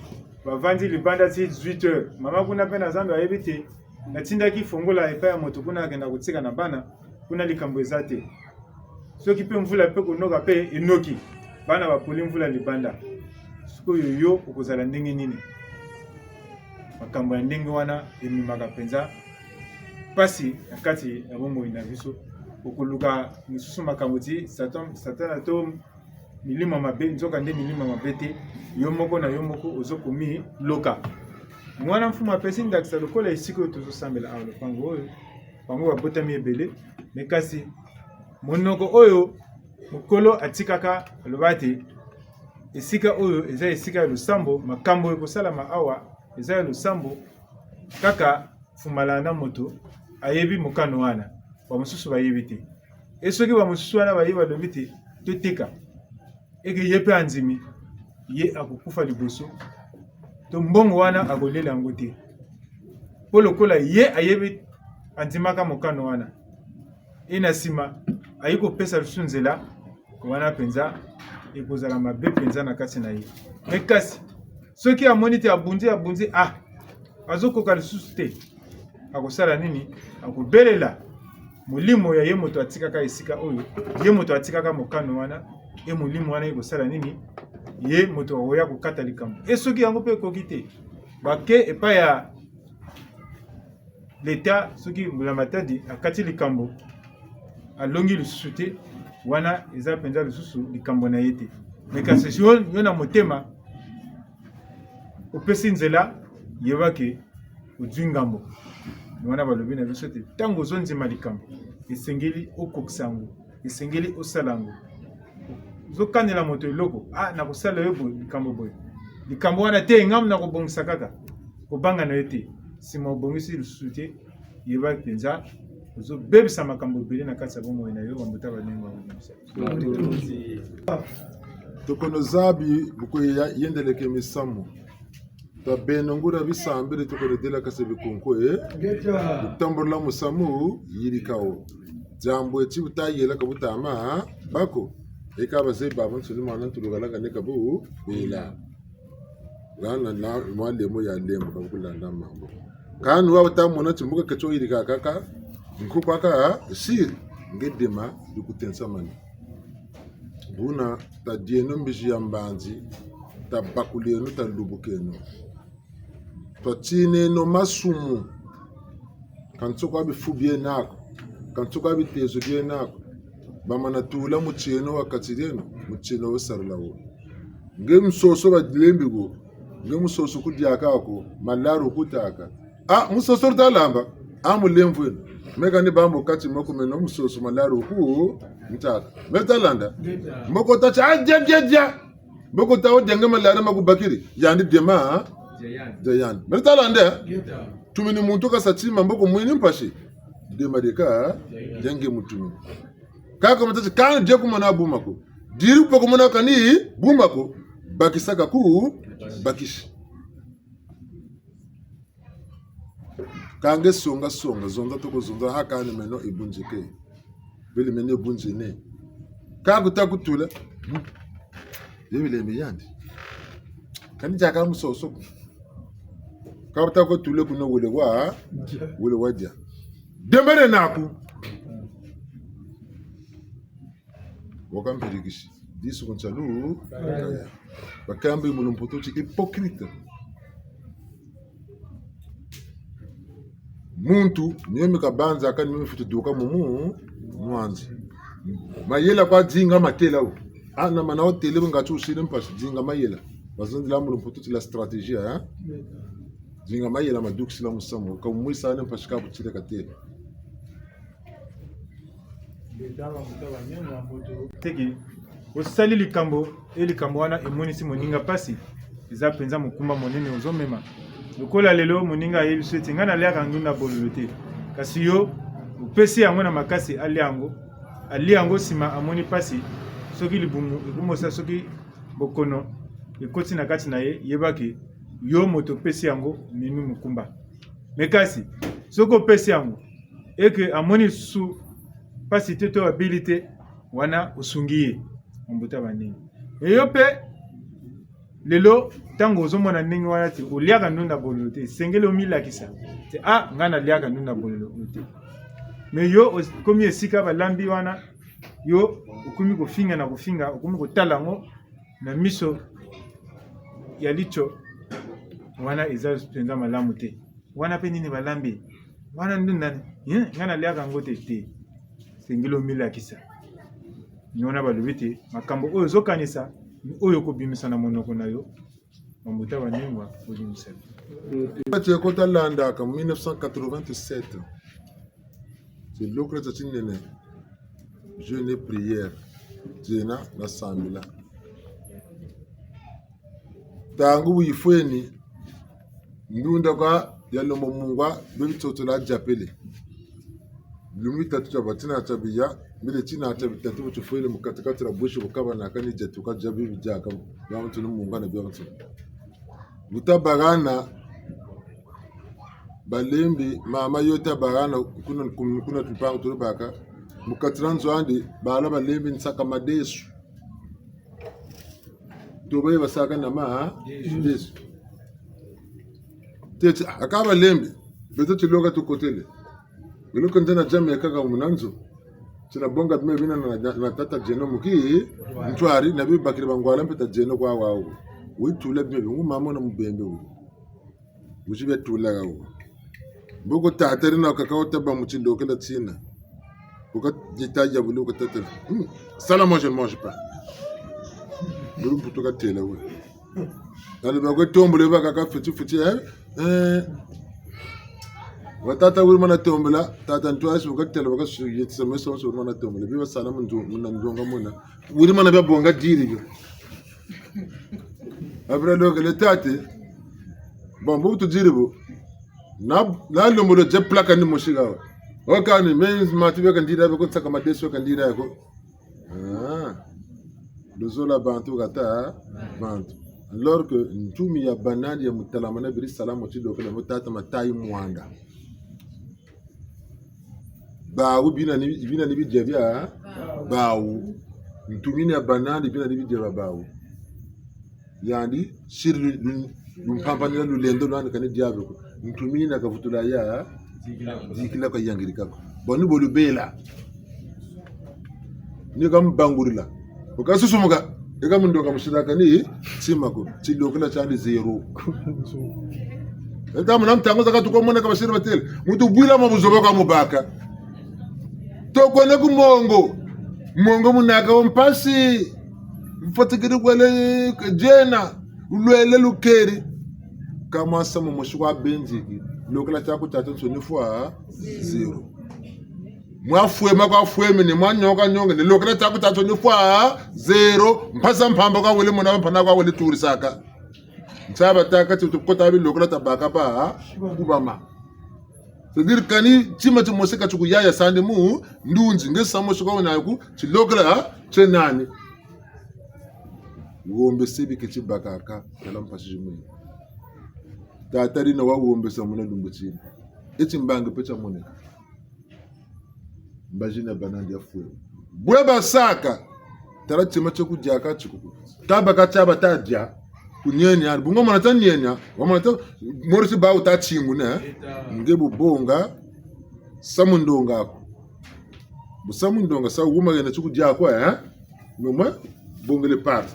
Bavandi libanda ti dix-huit heures. Mama kuna mpe na zando ayebi te, natindaki fongola epai ya moto kuna akenda kotika na bana, kuna likambo eza te. Soki mpe mvula mpe konoka mpe enoki, bana bapoli mvula libanda. Sikoyo yo okozala ndenge nini? Makambo ya ndenge wana ememaka mpenza mpasi na kati ya bomoi na biso. Okoluka mosusu makambo ti Satan, Satana to milimo mabe, nzoka nde milimo mabe te, yo moko na yo moko ozo komiloka. Mwana mfumu apesi ndakisa lokola esika oyo tozosambela awa, lopango oyo, bango babotami ebele, mais kasi monoko oyo mokolo atikaka, aloba te esika oyo eza esika ya losambo, makambo ekosalama awa eza ya losambo, kaka Fumalana moto ayebi mokano wana, bamosusu bayebi te. E soki bamosusu wana bayebi, balobi te, toteka. Eke ye mpe andimi, ye akokufa liboso. To mbongo wana akolela yango te. Mpo lokola ye ayebi, andimaka mokano wana. E na nsima, ayi kopesa lisusu nzela, wana mpenza, ekozala mabe mpenza na kati na ye. Mais kasi, soki amoni te abundi, abundi, ah, azokoka lisusu te. Akosala nini? Akobelela molimo ya ye moto atikaka esika oyo, ye moto atikaka mokano wana, e molimo wana ekosala nini? Ye moto akoya kokata likambo. E soki yango mpe ekoki te, bake epai ya Leta, soki Mbulamatadi akati likambo, alongi lisusu te, wana eza mpenza lisusu likambo na ye te. Mais kasi yo, yo na motema, opesi nzela, yeba ke ozwi ngambo. Ni wana balobi na biso te, ntango ozondima likambo, esengeli okokisa yango, esengeli osala yango. Ozokanela moto eloko, ah, nakosala yo boye, likambo boye. Likambo wana te, ngambo nakobongisa kaka. Kobanga na yo te. Nsima obongisi lisusu te, yeba mpenza, ozobebisa makambo ebele na kati ya bomoi na yo, bambuta banengo ya kobongisa. Tokono zabi, bukwe ya, yendeleke misamu. Tabeno nguria bisambiri, tokono delakase bikunku, eh? Ngeta. Kutambula musamu, yirika wo. Diambu eti butayela ka butama, bako. Eka bazebi babansoni mwana ntulukala kane ka bu, bela. Lana na, mwa lemo ya lemo ka bukulanda mambu. Kani wa butamona ti mbuka ketso yirika kaka, nkuku aka, siri, nge dema, dikutensamani. Buna, tadieno mbizi ya mbanzi, tabakuleno, talubukeno. Tineno masumu. Ka nsoko a bifu biena ko, ka nsoko a bitezo biena ko. Bamana tula mutieno wa kati dieno, mutieno wo sarila wo. Nge musoso balembi ko, nge musoso ku diaka ko, malaru ku tâka. Ah, musoso luta lamba, ah, mulemvweno. Me kani bambo kati moko meno musoso malaru ku ntâka. Me luta landa. Moko tâ ti, ah, dia, dia, dia. Moko tâ wo dia nge malaria ma kubakiri. Yandi dia ma, dia yandi. Me luta landa. Tumini muntu kasa tima mboko mwini mpasi. Dia ma dieka, dia nge mutumini. Kaka mata ti kani dia kumona buma ko. Diri kupa kumona kani buma ko. Bakisa ka ku bakisi. Ka nge songa songa, zonza toko zonza, ha kani meno ebunzi ke. Bele meno ebunzi ne. Ka kuta kutula. Hmm. Ye bilembe yandi. Kani diaka musoso ko. Ka kuta kutula kuna wele wa, wele wa dia. Dembere naku. Waka mpirikisi. Disu ku nsalu, kaya. Bakambi mu lumputu ti hypocrite. Muntu, ni yo mi kabanzaka, ni yo mi fweti duka mu mu, mwanzi. Mayela kwa dinga matela wo. Ah, na mana wo tele bu nga ti wusiri mpasi, dinga mayela. Bazonzela mu lumputu ti la stratégie, hein? Dinga mayela ma dukisila musamu. Ka wumwisa ni mpasi ka butile ka tele. Teke, osali likambo, e likambo wana emonisi moninga mpasi, eza mpenza mokumba monene ozomema. Lokola lelo moninga ayebi biso ete ngai naliaka ndunda bololo te. Kasi yo, opesi yango na makasi alia yango, alia yango nsima amoni mpasi, soki libumu ekomosa, soki bokono ekoti na kati na ye, yeba ke yo moto opesi yango, omemi mokumba. Mais kasi, soki opesi yango, eke amoni lisusu mpasi te to abeli te, wana osungi ye. Mbuta baninga. Mais yo mpe, lelo, ntango ozomona ndenge wana te, oliaka ndunda bololo te, esengeli omilakisa te, ah, ngai naliaka ndunda bololo oyo te. Mais yo, os-, okomi esika balambi wana, yo okomi kofinga na kofinga, okomi kotala yango na miso ya litio, wana eza mpenza malamu te. Wana mpe nini balambi? Wana ndunda nani? Eh, ngai naliaka yango te, te. Esengeli omilakisa. Ni wana balobi te, makambo oyo ozokanisa, ni oyo okobimisa na monoko na yo. Bambuta baninga, bolimbisa. Ati ekota landaka mu mille neuf cent quatre-vingt-sept. Ti lokela tia tinene. Jeûne et prière. Tiena na sambila. Ntangu bu yifweni, ndunda kwa yalomba mungwa, bwe bitotela diapele. Bilumbu bitatu tia batina tia biya, mbele tina tia bitatu bu tifwele mu kati-kati dia bwisi bu kabanaka ni diatuka dia bibi diaka, bia bantu ni mungwa na bia bantu. Bu tabahana, balembi, mama yo tabahana, kuna, kuna tumpangu tulubaka, mu kati dia nzo andi, bala balembi nsaka madesu. To baye basaka na ma, ha? Yesu. Teti, aka balembi, beto tiloka tukotele. Beto kende na jame kaka muna nzo. Tina bonga bima bina na, na, na tata Djeno muki, ntwari, na bibakiri bangwala mpe ta Djeno kwa wawu. Witula bima bingu mama na mubembe wu. Musi bia tula ga wo. Mboko tata dina kaka wo taba mu tilokela tina. Wuka dita ya bulu wuka tata. Hmm. Ça là, moi, je ne mange pas. Bulu mputu katela we. Nani bakwe tombole bakaka fiti fiti, eh? Eh. Wa tata wiri mana tombola, tata ntwasi wuka tela baka su yetisa meso su mana tombola. Biba sala mu nzo-, muna nzonga muna. Wiri mana bia bonga diri bio. Après, donc, le tate, bon, bu tudiri bo. Na, na lombolo je plaka ni mosi ga wo. Wo kani, mais mati beka ndira beko nsaka madesu beka ndira ko. Ah. Luzola bantu kata, bantu. Alors que ntumi ya banandi ya mutalamana biri salamu tilokela mu tata Matayi Mwanda. Bawu bina ni, bina ni bidia bia bawu. Ntumini ya banandi bina ni bidia bia bawu. Yandi, siri lu-, lu-, lumpampanila lulendo lwandi kani diable ko. Ntumini na kavutula ya, dikila kwa yangirika ko. Boni bo lubela. Ni kamubangurila. Wuka susumuka, eka mundoka musila kani, tima ko. Tilokela tiandi zéro. Eta muna ntangu zakaka tuko mona ka basiri batêle. Muntu bwila mu buzoba kwa mubaka. Toko ne ku mongo. Mongo munaka wa mpasi. Mfatikiri kwele jena. Lwele lukeri. Ka mwa samu mosi kwa benziki. Lokela tiaku tiatiansoni fwa zéro. Mwa fwema kwa fwemene, mwa nionga niongene, lokela tiaku tiatiansoni fwa zéro. Mpasi mpamba kwa wele mona, mpana kwa wele turisaka. Nsa batâka ti tukota bilokela tabaka ba kubama. C'est-à-dire kani tima timosi ka tikuyaya sandi mu ndunzi, nge samu mosi kwa wena ku tilokela tie nani. Wombese bi ke tibakaka, tala mpasi zimwe. Tata dina wa wombesa muna lumbu tina. Eti mbangi mpe tiamoneka. Mbazi na bana ndia fwe. Bwe basaka. Tala tima tio kudiaka tikuku. Tabaka tia bata dia. Ku nienia. Bungu mwana ta nienia. Wa mwana ta morisi ba wuta tingu ne. Nge bu bonga. Samu ndonga ko. Bu samu ndonga sa wuma yena tikudia ko, eh? Mama, bongele part.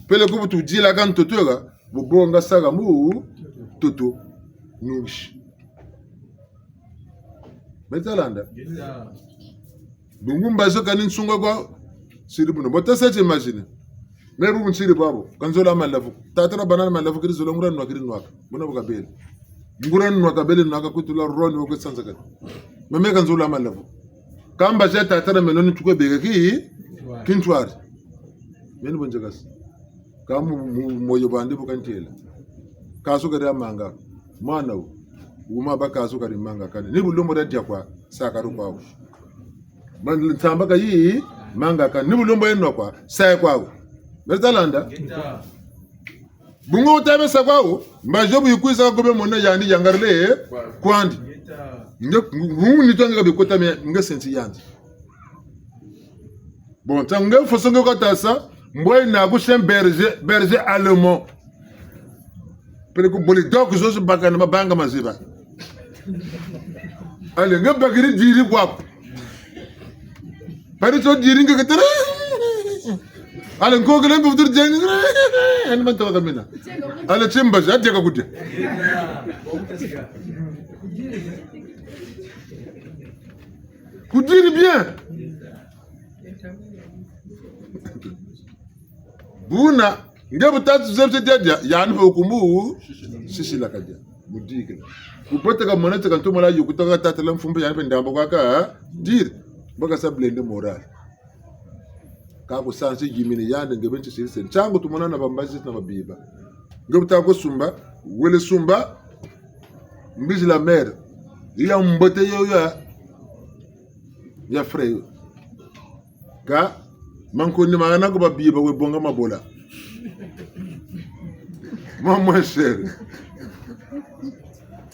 Peleko bu tudila ka ntoto ga, bu bonga saka mu ntoto. Nungishi. Meta landa. Bungu mbazi kani nsunga kwa siri buna. Bo tasa ti imagine. Me bu nsiri babo. Ka nzola malavu. Tata na bana malavu keri zola nguria nwa keri nwaka. Buna bu kabele. Nguria nwa kabele nwaka kutula roni wo kwe sanza kani. Me me ka nzola malavu. Ka mbazi ya tata na meno ni tukwe beka ki, kintwari. Meno bonze kasi. Ka mu, mu, moyo bandi bu kantela. Kasu kari amanga. Mwana wu. Wuma ba kasu kari manga kani. Ni bu lumbu dia dia kwa. Saka ru kwa wu. Man nsamba ka yi. Manga kani. Ni bu lumbu yeno kwa. Sa kwa wu. Meta landa. Bungu wuta besa kwa wu. Mbazi bu yikwiza kube mona yandi yangarile. Kwandi. Nge, ngu, ngu, ni twanga bikota me, nge senti yandi. Bon, ntangu nge foso nge kata sa, mbwe na ku chien berger, berger allemand. Peleko bulldog zozo baka na mabanga maziba. Allez, nge bakiri diri kwaku. Pari to diri nge ketere. Allez, nkokele mbe futuri jeni. Ani mantaka mina. Allez, timbazi, adiaka kudia. Kudiri bien. Buna, nge bu tatu zebi se dia dia, yandi mpe wukumbu, sisila ka dia, mudikila. Kupote ka mona te ka ntomola yo kutaka tata la mfumbe yandi mpe ndambu kwa ka, diri, baka sa blende moral. Ka ku sansi yimini yandi nge benti siri se. Ntangu tumona na bambazi na babiba. Nge bu ta ku sumba, wele sumba, mbizi la mer. Ya mbote yo ya, ya frais yo. Ka, mankoni mahana ko babiba we bonga mabola. Mo moins cher.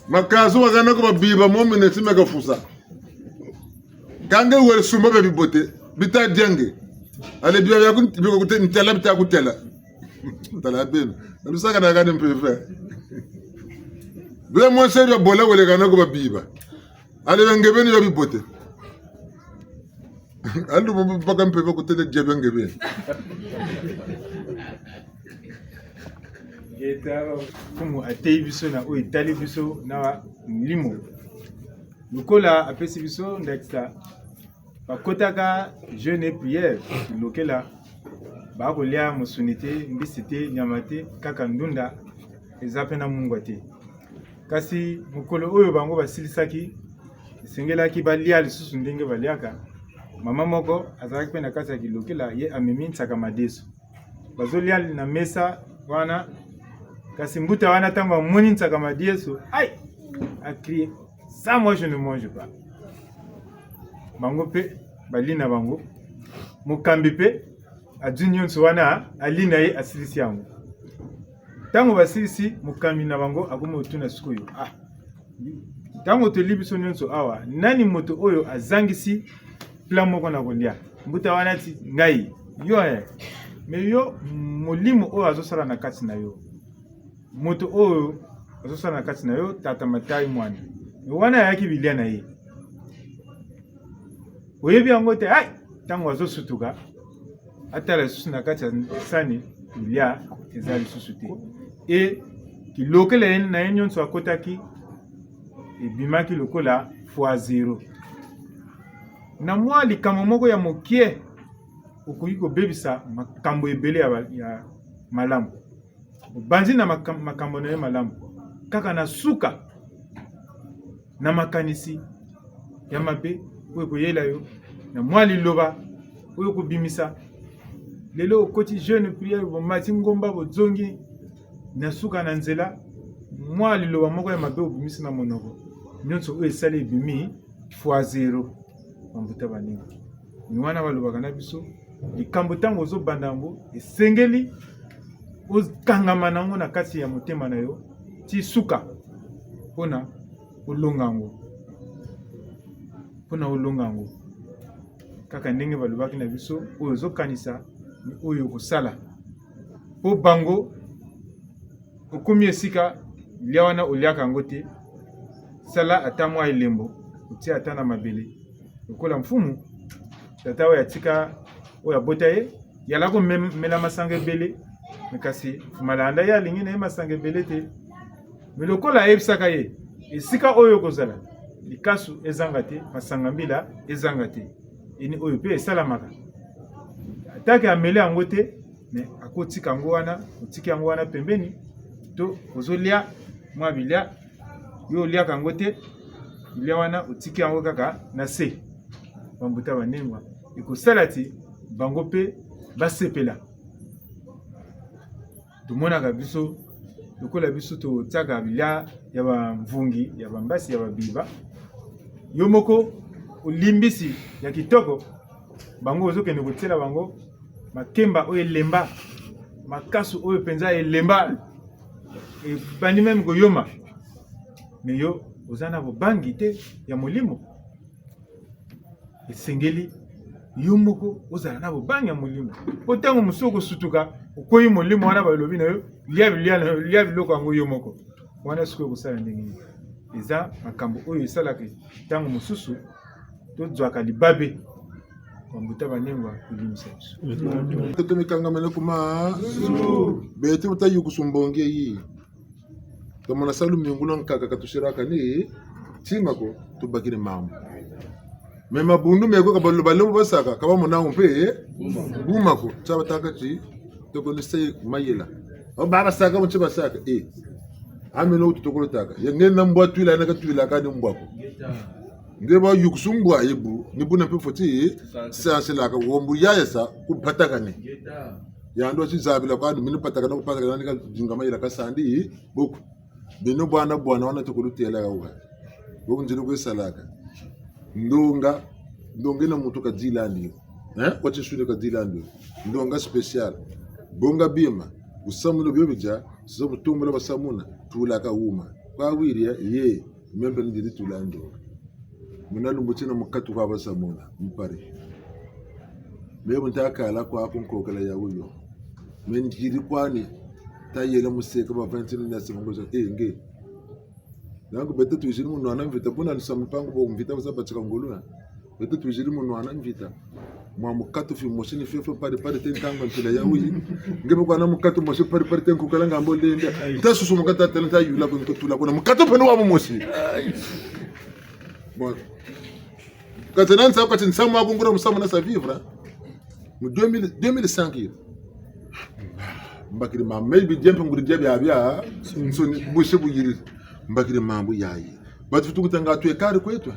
Makazu mahana ko babiba mo mine ti me ka fusa. Ka nge wele sumba bia bibote, bita dia nge. Allez bia bia kun-, bia kute ntela bita kutela. Ntela beno. Nabisaka na kani mpeve. Bia moins cher bia bola wele hana ko babiba. Allez bia nge beni bia bibote. Andu mu baka mpeve kutele dia bia nge beni. Ngeta, kumu ateyi biso na oyo etali biso na molimo. Lokola apesi biso ndakisa, bakotaka jeûne et prière, lokela, bakolia mosuni te, mbisi te, nyama te, kaka ndunda, eza mpe na mungwa te. Kasi mokolo oyo bango basilisaki, esengelaki balia lisusu ndenge baliaka. Mama moko azalaki mpe na kati ya kilokela, ye amemi nsaka madesu. Bazolia na mesa wana, kasi mbuta wana ntango amoni nsaka madesu, aïe, a crié, ça moi je ne mange pas. Bango mpe balie na bango. Mokambi mpe azwi nyonso wana, alie na ye, asilisi yango. Ntango basilisi, mokambi na bango akomi kotuna sikoyo, ah, ntango tolie biso nyonso awa, nani moto oyo azangisi plat moko na kolia? Mbuta wana ti, ngai. Yo, eh. Mais yo, molimo oyo azosala na kati na yo, moto oyo azosala na kati na yo, tata Matai mwana, wana ayaki bilia na ye. Oyebi yango te, ai, ntango azosutuka, atala lisusu na kati ya sani, bilia eza lisusu te. E, Kilokela ye na ye nyonso akotaki, ebimaki lokola fois zéro. Na mwa likambo moko ya moke, okoki kobebisa makambo ebele ya ba-, ya malamu. Obanzi na maka-, makambo na yo malamu. Kaka na suka, na makanisi ya mabe oyo ekoyela yo, na mwa liloba oyo okobimisa. Lelo okoti jeûne, prière, bomati ngomba, bozongi, na suka na nzela, mwa liloba moko ya mabe obimisi na monoko. Nyonso oyo esali ebimi fois zéro. Bambuta baninga. Ni wana balobaka na biso, likambo ntango ozobanda yango, esengeli okangama na yango na kati ya motema na yo, ti suka, mpo na olonga yango. Mpo na olonga yango. Kaka ndenge balobaki na biso, oyo ozokanisa, ni oyo okosala. Mpo bango, okomi esika, lia wana oliaka yango te, sala ata mwa elembo, otia ata na mabele. Lokola mfumu, tata oyo atika, oyo abota ye, yala ko mem-, mela masanga ebele, mais kasi mfumu alanda ye alingi na ye masanga ebele te. Mais lokola ayebisaka ye, esika oyo okozala, likasu ezanga te, masanga mbila ezanga te. Eni oyo mpe esalamaka. Atake amele yango te, mais akotika yango wana, otiki yango wana pembeni, to ozolia mwa bilia, yo oliaka yango te, bilia wana otiki yango kaka na se. Bambuta banengwa, ekosala ti bango mpe basepela. Tomonaka biso, lokola biso totiaka bilia ya bamvungi, ya bambasi, ya babiba. Yo moko olimbisi ya kitoko, bango ozokende kotiela bango makemba oyo elemba, makasu oyo mpenza elemba, ebandi meme koyoma. Mais yo oza na bobangi te ya molimo. Esengeli yo moko ozala na bobangi ya molimo. Mpo ntango mosusu okosutuka, okwei molimo wana balobi na yo, lia bilia na yo, lia biloko yango yo moko. Wana sikoyo okosala ndenge nini? Eza makambo oyo esalaka ntango mosusu tozwaka libabe. Bambuta banengwa, kolimbisa biso. Toto mikangamene kuma. Beto buta yukusu mbongi yi. Tomona sa lumingu lwa nkaka ka tusiraka ni tima ko, tubakiri mambu. Mais mabundu meko ka balo-, balembo basaka, ka bamona mpe buma ko. Tia batâka ti, toko ni se mayela. O baba saka, mutsi basaka, eh. Ameno utu tokolo tâka. Ya nge na mbwa twila, na ka twila ka ni mbwa ko. Nge ba yukusu mbwa yebu, ni buna mpe foti, sansilaka, wombu yaya sa, kupatakane. Yandi wasi zabila kwa, ni mini patakana, kupatakana, ni ka dinga mayela ka sandi, boku. Beno bwana, bwana, wana toko lutela ya wa. Boku nzila kwe salaka. Ndonga, ndonga na muntu ka dilandi. Eh? Kwa tisuni ka dilandi. Ndonga spécial. Bonga bima. Busamuna bio bidia, sizo mutumbula basamuna. Tulaka wuma. Kwa wiri ya, ye. Meno mpe ndiri tulandi. Muna lumbu tina mukatu kwa basamuna, mpari. Meno ntakala kwa kunkokela ya wuyo. Meno ndiri kwani, tayela museka ba vingt na sima ngoza, eh, nge. Nangu beto twiziri mu nwana mvita, buna ni sa mpangu bo mvita, baza batika ngolo na. Beto twiziri mu nwana mvita. Mwa mukatu fi mosi ni fiofio pari pari te ntangu mpila ya wuyi. Nge be kwa na mukatu mosi pari pari te nkukala ngambo lenda. Nta susu mukatu tala nta yula ko nkutula ko na mukatu mpe ni wa mosi. Bon. Kati na nsa, kati nsa mwa kungura musamu na sa vivre, hein. Mu deux mille, deux mille cinq yiri. Mbakiri ma, maybe diampe nguri dia bia bia. Nsoni, busi buyiri. Mbakiri mambu yayi. Batu futu kutanga twe kari kwetu.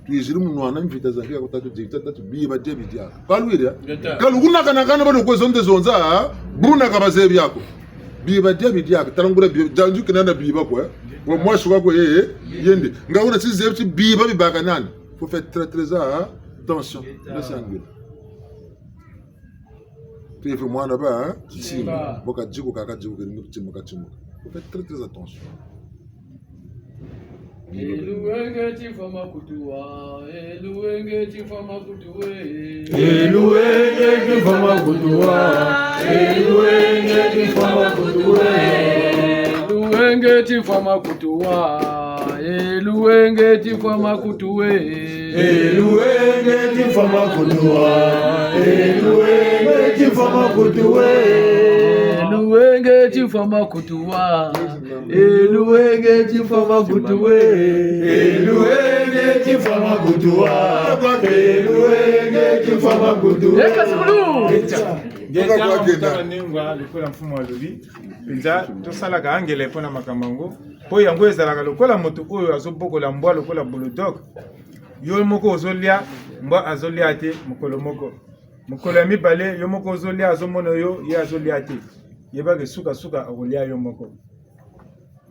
Twiziri mu nwana mvita za mvita kutatu di, tatu biba dia bidia. Kalwiri ya? Ngeta. Kalu kuna kana kana bado kwe zonde zonza, buna ka bazebi ako. Biba dia bidia, talangula biba, janju kinana biba kwe. Wa mwasi kwa kwe, eh, eh, yende. Nga una si zebi si biba bibaka nani. Faut faire très, très attention. Ngeta. Nasi angela. Tuyefe mwana ba, hein? Simba. Simba. Boka diku kaka diku kiri ngi timuka timuka. Faut faire très, très attention. Eluwenge tifwa makutuwa, eluwenge tifwa makutuwe. Eluwenge tifwa makutuwa, eluwenge tifwa makutuwe. Eluwenge tifwa makutuwa, eluwenge tifwa makutuwe. Eluwenge tifwa makutuwa, eluwenge tifwa makutuwe. Elu- Luwenge timfwa makutuwa. E luwenge timfwa makutuwe. E luwenge timfwa makutuwa. E luwenge timfwa makutuwe. E kasukulu. Ngeta, ngeta, mutaba nengwa, lokola mfumu alobi. Mpenza, tosalaka angele mpo na makambo yango. Mpo yango ezalaka lokola moto oyo azobokola mbwa lokola bulldog. Yo moko ozolia, mbwa azolia te, mokolo moko. Mokolo ya mibale, yo moko ozolia, azomona yo, ye azolia te. Yeba ke suka-suka akolia yo moko.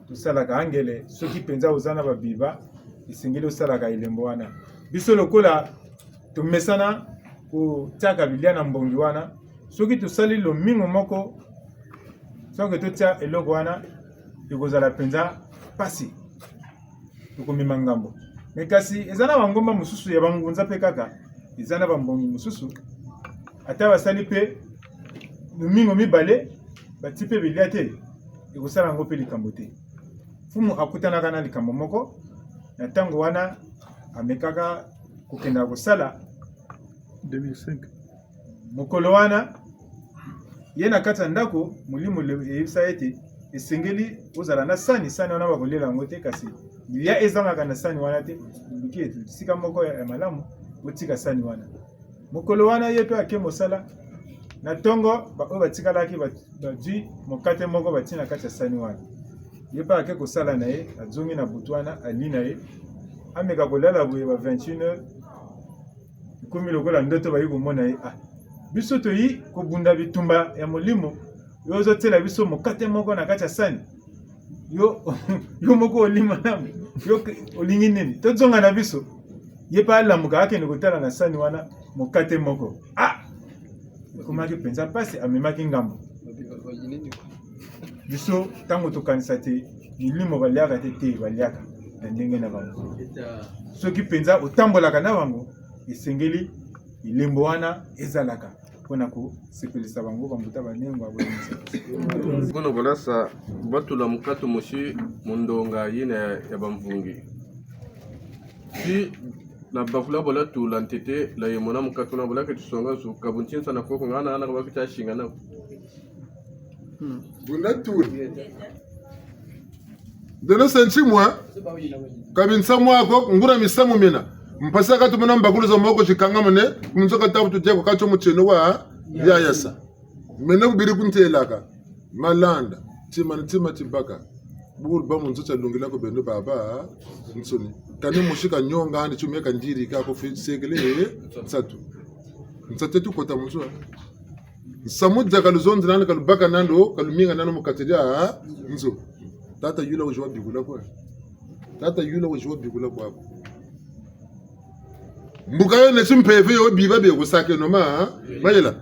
Tosalaka angele, soki mpenza oza na babiba, esengeli osalaka elembo wana. Biso lokola tomesana kotiaka bilia na mbongi wana, soki tosali lomingo moko, soki totia eloko wana, ekozala mpenza mpasi. Tokomema ngambo. Mais kasi, eza na bangomba mosusu ya bangunza mpe kaka, eza na bambongi mosusu, ata basali mpe lomingo mibale, batie mpe bilia te, ekosala yango mpe likambo te. Mfumu akutanaka na likambo moko, na ntango wana amekaka kokenda kosala. Deux mille cinq. Mokolo wana, ye na kati ya ndako, molimo le-, eyebisa ete esengeli ozala na sani, sani wana bakoliela yango te, kasi bilia ezangaka na sani wana te, oluki ete esika moko ya, ya malamu, otika sani wana. Mokolo wana, ye mpe ake mosala, na ntongo, ba-, oyo batikalaki, ba-, bazwi mokate moko, batie na kati ya sani wana. Ye mpe ake kosala na ye, azongi na butu wana, ali na ye, ameka kolala boye ba vingt et une heures, ekomi lokola ndoto bayi komona ye. Ah, biso toyi kobunda bitumba ya molimo, yo ozotiela biso mokate moko na kati ya sani. Yo, yo moko olie malamu, yo ke-, olingi nini? Tozonga na biso. Ye mpe alamuka, akende kotala na sani wana mokate moko. Ah! Ekomaki mpenza mpasi, amemaki ngambo. Biso, ntango tokanisa te milimo baliaka te, te, baliaka na ndenge na bango. Soki mpenza otambolaka na bango, esengeli elembo wana ezalaka mpo na kosepelisa bango, bambuta banengwa, boye. Mpo na kolasa, batula mokate mosi mu ndonga yina ya, ya bamvungi. Si na bakula bola tula ntete, la ye mona mokate na bola ke tusonga zu, ka buntinsa na koko ngana, ana kabaki ta shinga na. Buna tula. Ndeno se ntimwa, kabi nsamu ako, nguria misamu mina. Mpasi ka tumona mbakulu za moko zikangamane, ku nzo ka tavutu dia ko katio mutieno wa, ya yasa. Mene bubiri kuntelaka, malanda, tima ni tima tibaka. Bubulu ba mu nzo tia lungila ko beno baba, nsoni. Kani mosi ka nyonga ni tiume ka ndiri ka ko fi sekele, nsatu. Nsatu tukota mu nzo. Nsamu dia kaluzonzi nani, kalubaka nando, kaluminga nando mu kati dia nzo. Tata yula wizi wa bikula kwa. Tata yula wizi wa bikula kwa ko. Mbuka yo neti mpeve yo biba bie kusakeno ma, mayela.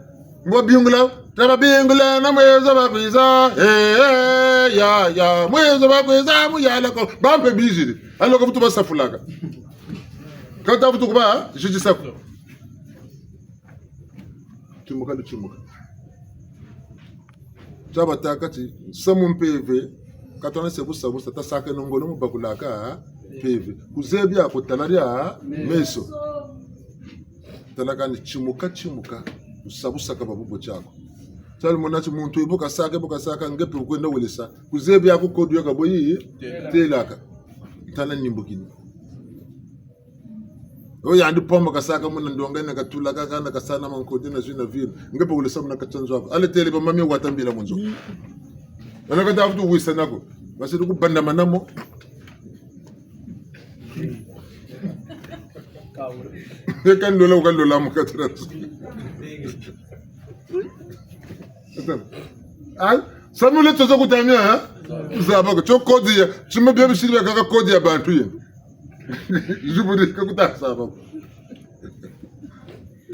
Mbo bingula, taba bingula na mwezo bakwiza. Eh, eh, ya, ya, mwezo bakwiza, mu yala ko. Bampe biziri. Alo ka vutu basafulaka. Ka tavutu kuba, jiji sako. Timuka, lutimuka. Tia batâka ti, nsamu mpeve, ka twana se busa busa, tasakeno ngolo mu bakulaka mpeve. Kuzebi ako tala dia meso. Tala kani timuka, timuka, busa busa ka ba bubo tiako. Tia lumona ti muntu yi bu kasaka, bu kasaka, nge mpe wukwenda welesa. Kuzebi ako kodu ya ka boyi, telaka. Ntana nimbukini. Oyo yandi pomba kasaka muna ndonga yina katula kaka na kasana mankodi na zwi na vino. Nge mpe wulesa muna kati nzo ako. Ale tele ba mami wata mbila mu nzo. Bana ka tavutu wisa nako. Basi tuku bandamana mo. Eka ndola, uka ndola mu kati na nzo. Ai, samu le tozo kutamia, ha? Zaba ko, tio kodi ya, tima bia bisiri bia kaka kodi ya bantu ye. Zubudi ka kuta zaba ko.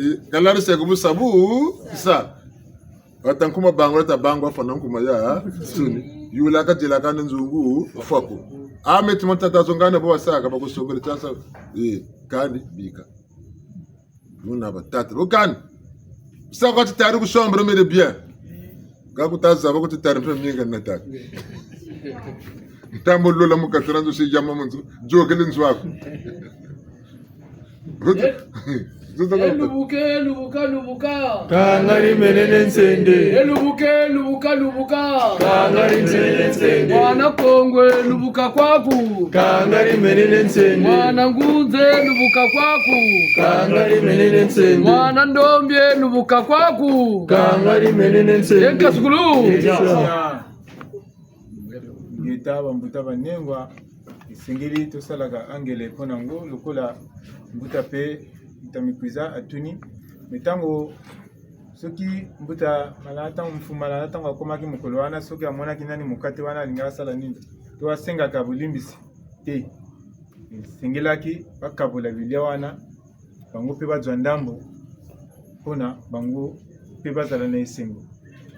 E, kalari se ku busa bu, sa. Wata nkuma bangula ta bangwa fwana nkuma ya, suni. Yula ka dila kani nzungu, fwa ko. Ame tima tata zongana bo wasaka, bakusongele tasa, e, kani bika. Buna batata. Bo kani. Sa kwa titari ku chambre mere bien. Ka kuta zaba ko titari mpe minga na tata. Ntambo lola mu kati na nzo si yama mu nzo. Yôkele nzo ako. Elubuka, elubuka, lubuka. Kangari menene nsende. Elubuka, elubuka, lubuka. Kangari menene nsende. Mwana Kongo, elubuka kwaku. Kangari menene nsende. Mwana Ngunza, elubuka kwaku. Kangari menene nsende. Mwana Ndombe, elubuka kwaku. Kangari menene nsende. Ye nkasukulu. Yes, sir. Ingeta, bambuta banengwa, esengeli tosalaka angele mpo na yango, lokola mbuta mpe mbuta Mikwiza atuni. Mais ntango, soki mbuta Malanda, ntango mfumu Malanda, ntango akomaki mokolo wana, soki amonaki nani mokate wana, alingaka asala nini? To asengaka bolimbisi te. Esengelaki bakabola bilia wana, bango mpe bazwa ndambo, mpo na bango mpe bazala na esengo.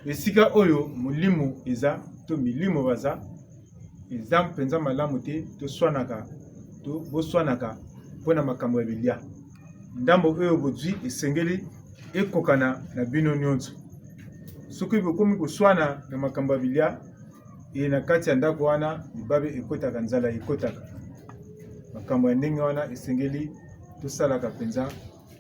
Esika oyo molimo eza, to milimo baza, eza mpenza malamu te toswanaka, to boswanaka mpo na makambo ya bilia. Ndambo oyo bozwi esengeli ekokana na bino nyonso. Soki bokomi koswana na makambo ya bilia, e, na kati ya ndako wana, libabe ekotaka, nzala ekotaka. Makambo ya ndenge wana esengeli tosalaka mpenza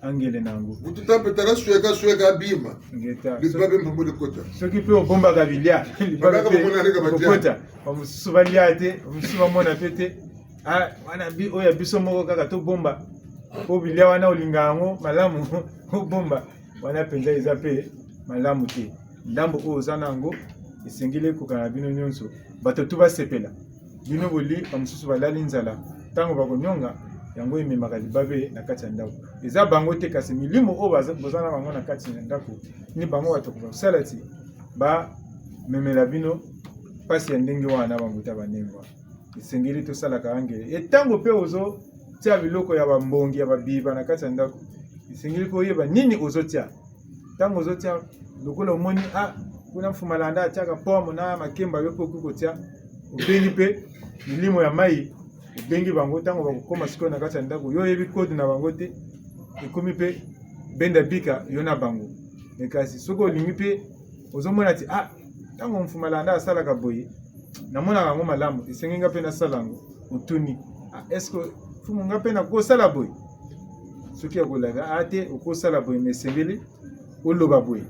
angele na yango. Butu tampe tala sweka, sweka abima. Ingeta. Libabe mpambo likota. Soki mpe obombaka bilia, libabe mpe ekokota. Bamosusu balia te, bamosusu bamona mpe te. Ah, wana bi-, oyo ya biso moko kaka tobomba. Mpo bilia wana olinga yango malamu, obomba. Wana mpenza eza mpe malamu te. Ndambo oyo oza na yango, esengeli ekokana na bino nyonso. Bato tu basepela. Bino boli, bamosusu balali nzala. Ntango bakonyonga, yango ememaka libabe na kati ya ndako. Eza bango te, kasi milimo oyo baza, boza na bango na kati ya ndako, ni bango bato bakosala ti bamemela bino mpasi ya ndenge wana, bambuta banengwa. Esengeli tosalaka angele. E, ntango mpe ozotia biloko ya bambongi, ya babiba na kati ya ndako, esengeli mpe oyeba nini ozotia. Ntango ozotia, lokola omoni, ah, kuna mfumu Malanda atiaka pomme na makemba, yo mpe okoki kotia. Obengi mpe milimo ya mai, obengi bango, ntango bakokoma sikoyo na kati ya ndako, yo oyebi code na bango te, ekomi mpe benda bika yo na bango. Mais kasi soki olingi mpe, ozomona ti, ah, ntango mfumu Malanda asalaka boye, namonaka yango malamu, esengeli nga mpe nasala yango. Otuni, ah, est-ce que mfumu, nga mpe nakosala boye? Soki akolaka, ah, te, okosala boye, mais esengeli oloba boye.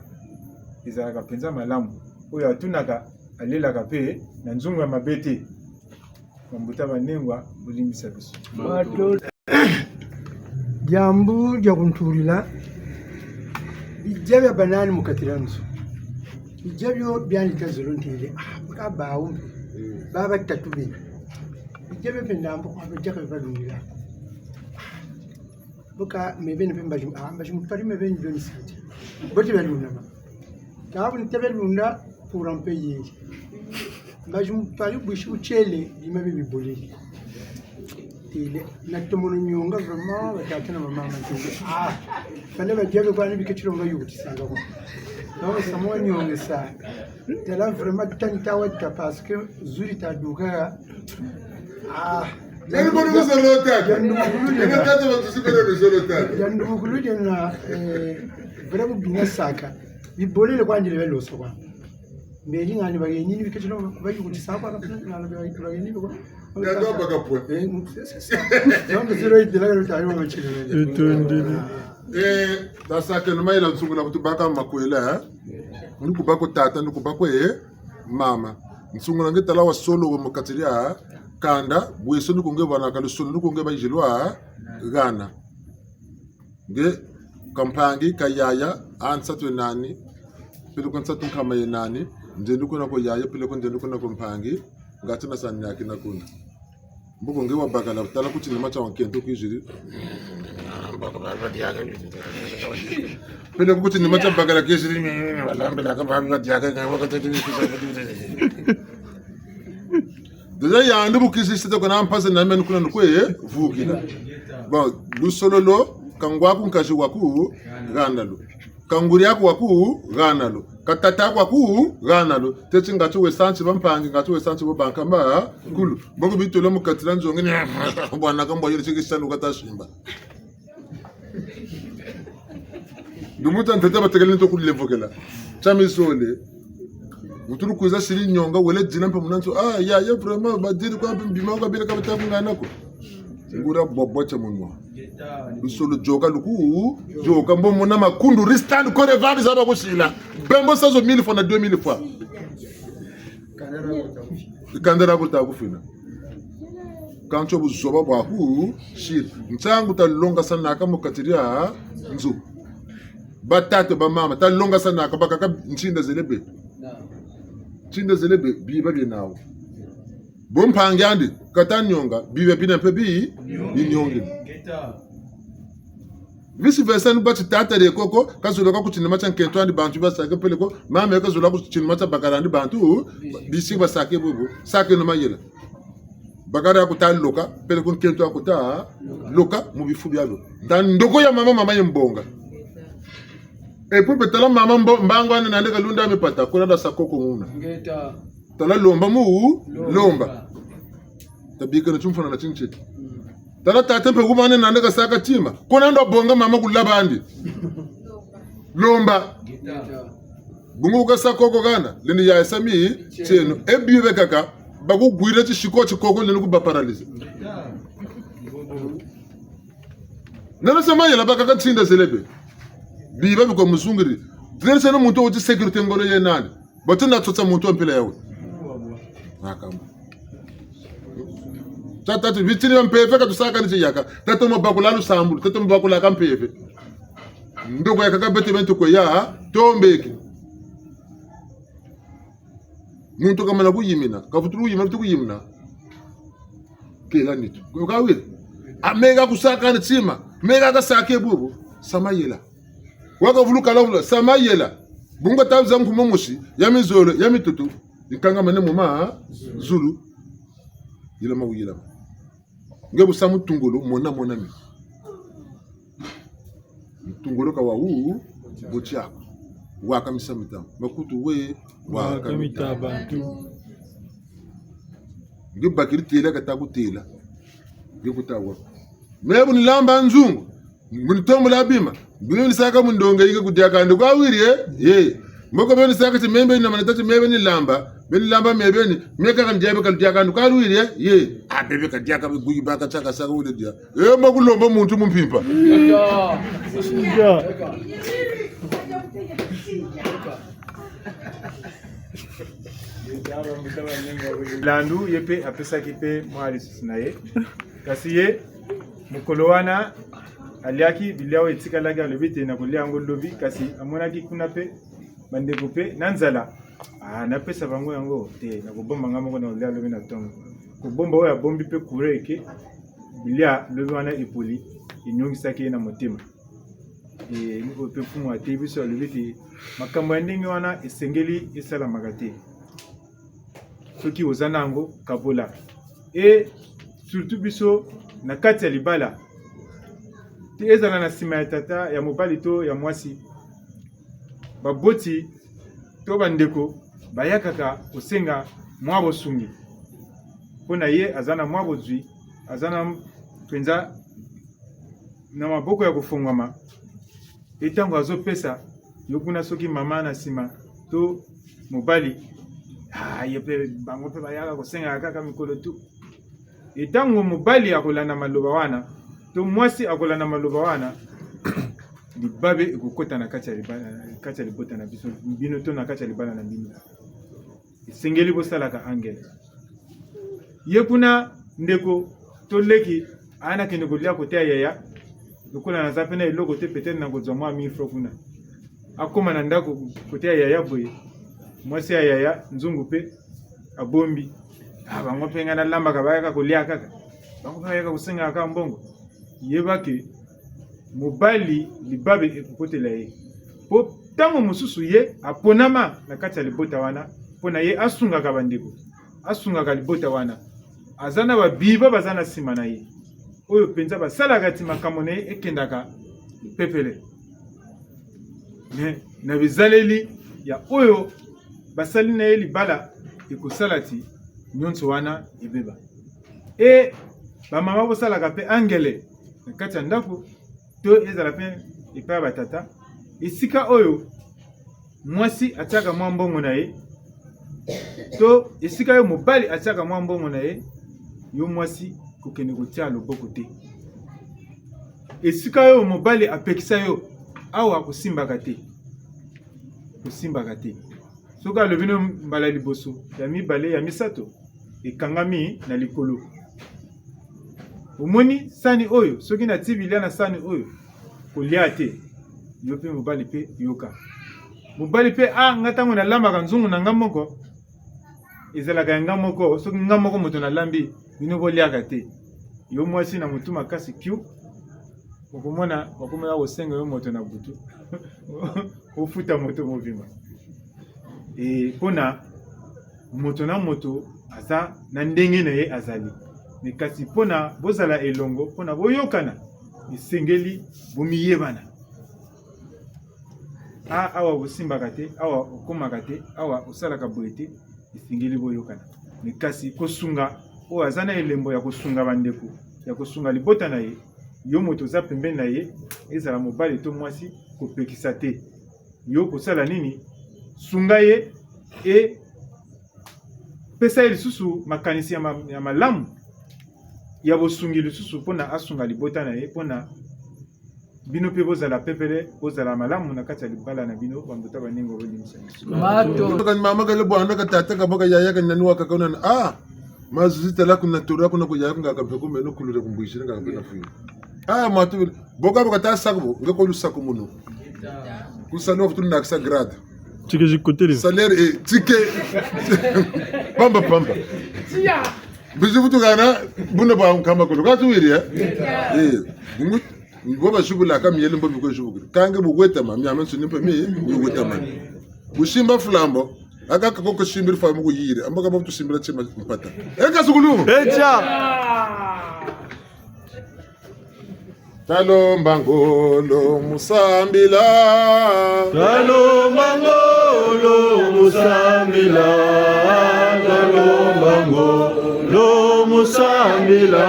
Ezalaka mpenza malamu. Oyo atunaka, alelaka mpe na nzungu ya mabe te. Bambuta banengwa, bolimbisa biso. Diambu dia kuntulila, bidia bia banani mu kati dia nzo? Bidia bio biandi ta zolo ntele, ah, bu ka bawu mpe, ba batatu bena. Bidia bia mpe ndambu, ah, bidia ka balungila. Bu ka me beni mpe mbazi, ah, mbazi mutari me beni beni sante. Boti balunda ma. Ka bu nte balunda, courant mpe yeri. Mbazi mutari bwisi butiele, bima bi bibolele. Tele, natomono nyonga vraiment, batata na bamama ntele. Ah, bana badia be kwani biketi longa yukutisanga kwa. Nao samu wa nyonga sa. Tala vraiment tani ta wata parce que zuri ta duka. Ah. Nani kono kusolo tata? Ya ndukulu dia. Nani tata wa tusiko na kusolo tata? Ya ndukulu dia na, eh, vraiment bina saka. Bibolele kwandi le loso kwa. Mbeli ngani bageni ni biketi longa, bayukutisa kwa, na bageni biko. Yaka baka pwe. Eh, c'est ça. Donc, zéro huit de la, le taille, on va tirer. Etondele. Eh, tasakeno mayela nsungula kutubaka makwela, eh? Ni kubako tata, ni kubako, eh, mama. Nsungula nge tala wa solo wa mu kati dia kanda, bweso ni ko nge bwanaka lusolo, ni ko nge bayizilwa hana. Nge ka mpangi, ka yaya, a nsatu ye nani, peleko nsatu nkama ye nani, nzendu kuna ko yaya, peleko nzendu kuna ko mpangi, ngatu na sani yaki na kuna. Mboko nge wabakala, tala ku tinima tia wankento kiziri. Peleko ku tinima tia bakala kiziri, balambelaka babi badiaka, nge wakatete. Déjà yandi bu kizi sita kuna mpasi na meni kuna ni kwe vukila. Bon, lusolo lo, ka ngwaku nkazi waku hana lo. Ka nguri aku waku hana lo. Ka tata aku waku hana lo. Teti ngatu we santi bampangi, ngatu we santi bo bankamba kulu. Mboko bitula mu kati dia nzongi ni bwana kamba yele tiki sanu kata simba. Lumbu tia ntete batekele nto kulevokela. Tia mizole. Wutulu kwiza siri nyonga, wele dina mpe muna nzo. Ah, ya, ya, vraiment, badiri kwa mpe mbima kwa bile ka bata kungana ko. Nguria bwabwa tia munwa. Lusolo yoka luku, yoka mbo mona makundu, ristan kore vali zaba kusila. Bembo sazo mille fois na deux mille fois. Kanda dia kuta kufina. Kansi buzoba bwaku, siri. Ntangu talongasanaka mu kati dia nzo. Batata, bamama, talongasanaka bakaka ntinda zelebe. Ntinda zelebe, biba bie nawu. Bo mpangi andi, kata nionga, biba bina mpe bi, biniongi. Vice versa, ni bati tata de koko, kazoloka ku tinima tia nkento andi bantu basake peleko, mama kazoloka ku tinima tia bakala andi bantu, bisi basake bobo, sake na mayela. Bakala ya kuta loka, peleko nkento ya kuta loka, mu bifu biabio. Nda ndoko ya mama, mama ye mbonga. Et puis, mpe tala mama mbo-, mbangu ane nandi kalunda mipata, kuna nda sa koko muna. Tala lomba mu, lomba. Tabika na timfuna na tintieti. Tala tata mpe wumane nandi kasaka tima. Kuna ndo bonga mama kulaba andi. Lomba. Bungu kasa koko kana, lendi ya esami, tieno. E bio bikaka, bakugwira tisiko ti koko lendi kuba paralysé. Nana sa mayela bakaka ntinda zelebe. Biba biko muzungiri. Tleriseno muntu wuti sécurité ngolo ye nani. Boti na tsotsa muntu wa mpila yawe. Nakamba. Tata ti bitini ya mpeve ka tusaka ni tiyaka. Tata mo bakula lusambulu, tata mo bakula ka mpeve. Ndoko ya kaka bete bentu kwe ya, tombeki. Muntu kamana kuyimina, kavutulu kuyimina, tu kuyimina. Kela nitu. Kwa kawiri. A meka kusaka ni tima. Meka kasake bubu. Sa mayela. Waka vulu kala vulu. Sa mayela. Bunga tabu za nkumo mosi. Ya mizolo, ya mitutu. Ikangamane mu ma, zulu. Yilama wuyilama. Nge bu sa mutungulu, mona, mona mi. Mutungulu ka wa wu, bu tiaku. Waka misa mita. Makutu we, waka mita bantu. Nge bakiri tela kata kutela. Nge kuta wa. Me bu nilamba nzungu. Muni tombola bima. Bima ni saka mu ndonga yingi kudiaka ndi kwa wiri, eh? Ye. Mboko beni saka ti mebe ni namana tati mebe ni lamba. Beni lamba mebe ni. Meka kandiabe kandiaka ndi kwa wiri, eh? Ye. A bebe kandiaka be guyi baka tiaka saka wule dia. Eh, mbo kulomba muntu mu mpimpa. Ya. Landu, ye mpe apesaki mpe mwa lisusu na ye. Kasi ye, mokolo wana, aliaki bilia oyo etikalaki, alobi te, "Nakolia yango lobi," kasi amonaki kuna mpe bandeko mpe na nzala. "Ah, napesa bango yango te, nakobomba ngai moko, nakolia lobi na ntongo." Kobomba oyo abombi mpe courant eke, bilia lobi wana epoli, enyongisaki ye na motema. E, oyo mpe mfumu ateyi biso, alobi te makambo ya ndenge wana esengeli esalamaka te. Soki oza na yango, kabola. E surtout biso na kati ya libala, te ezala na nsima ya tata, ya mobali to ya mwasi, baboti to bandeko bayakaka kosenga mwa bosungi. Mpo na ye aza na mwa bozwi, aza na mpenza na maboko ya kofongwama. E ntango azopesa, yo kuna soki mama na nsima to mobali, ah, ye mpe, bango mpe bayaka kosenga kaka mikolo tu. E ntango mobali akolanda maloba wana, to mwasi akolanda maloba wana, libabe ekokota na kati ya liba-, kati ya libota na biso, bino to na kati ya libala na bino. Esengeli bosalaka angele. Ye kuna ndeko to leki, ana kende kolia kote ya yaya, lokola naza mpe na eloko te, peut-être nakozwa mwa mille francs kuna. Akoma na ndako kote ya yaya boye, mwasi ya yaya, nzungu mpe abombi. Ah, bango mpe ngai nalambaka, bayaka kolia kaka. Bango mpe bayaka kosenga kaka mbongo. Yeba ke mobali libabe ekokotela ye. Mpo ntango mosusu ye aponama na kati ya libota wana, mpo na ye asungaka bandeko, asungaka libota wana. Aza na babiba baza na nsima na ye, oyo mpenza basalaka ti makambo na ye ekendaka pepele. Mais na bizaleli ya oyo basali na ye libala, ekosala ti nyonso wana ebeba. E bamama, bosalaka mpe angele na kati ya ndako, to ezala mpe epai ya batata, esika oyo mwasi atiaka mwa mbongo na ye, to esika yo mobali atiaka mwa mbongo na ye, yo mwasi kokende kotia loboko te. Esika oyo mobali apekisa yo, awa kosimbaka te. Kosimbaka te. Soki alobi na yo mbala liboso, ya mibale, ya misato, ekangami na likolo. Omoni sani oyo, soki natie bilia na sani oyo, kolia te. Yo mpe mobali mpe yoka. Mobali mpe, ah, nga ntango nalambaka nzungu na nga moko, ezalaka ya nga moko, soki nga moko moto nalambi, bino boliaka te. Yo mwasi na motu makasi kiu, okomona, bakomela kosenga yo moto na butu. Ofuta moto mobimba. E, mpo na moto na moto aza na ndenge na ye azali. Mais kasi mpo na bozala elongo, mpo na boyokana, esengeli bomiyebana. Ah, awa osimbaka te, awa okomaka te, awa osalaka boye te, esengeli boyokana. Mais kasi kosunga, oyo aza na elembo ya kosunga bandeko, ya kosunga libota na ye, yo moto oza pembeni na ye, ezala mobali to mwasi, kopekisa te. Yo kosala nini? Sunga ye, e pesa ye lisusu makanisi ya ma-, ya malamu, ya bosungi lisusu mpo na asunga libota na ye, mpo na bino mpe bozala pepele, bozala malamu na kati ya libala na bino, bambuta baninga, bolimbisa biso. Mato. Kani mama kale bwana ka tata ka baka yaya ka nani waka ka nani. Ah, mazuzi tala kuna tura kuna ku yaya nga ka mpe ku meno kulule ku mbwisi nga ka mpe na fini. Ah, mato boka boka ta saku bo, nga ko lusaku munu. Ku salo futu na kisa grade. Tike zikotele. Salaire et tike. Pamba pamba. Bizi futu kana, buna ba nkama kulu. Ka tuwiri, eh? Eh, bungu, mbo bazibula ka miele mbo biko zibukiri. Kâ nge bu wetama, miamiansoni mpe mi, mi wetama. Bu simba flambeau, aka ka ko simbiri flambeau ku yiri, amba ka bo tusimbira tima mpata. E ka sukulu. Echa. Talomba ngolo mu sambila. Talomba ngolo mu sambila. Talomba ngolo mu sambila.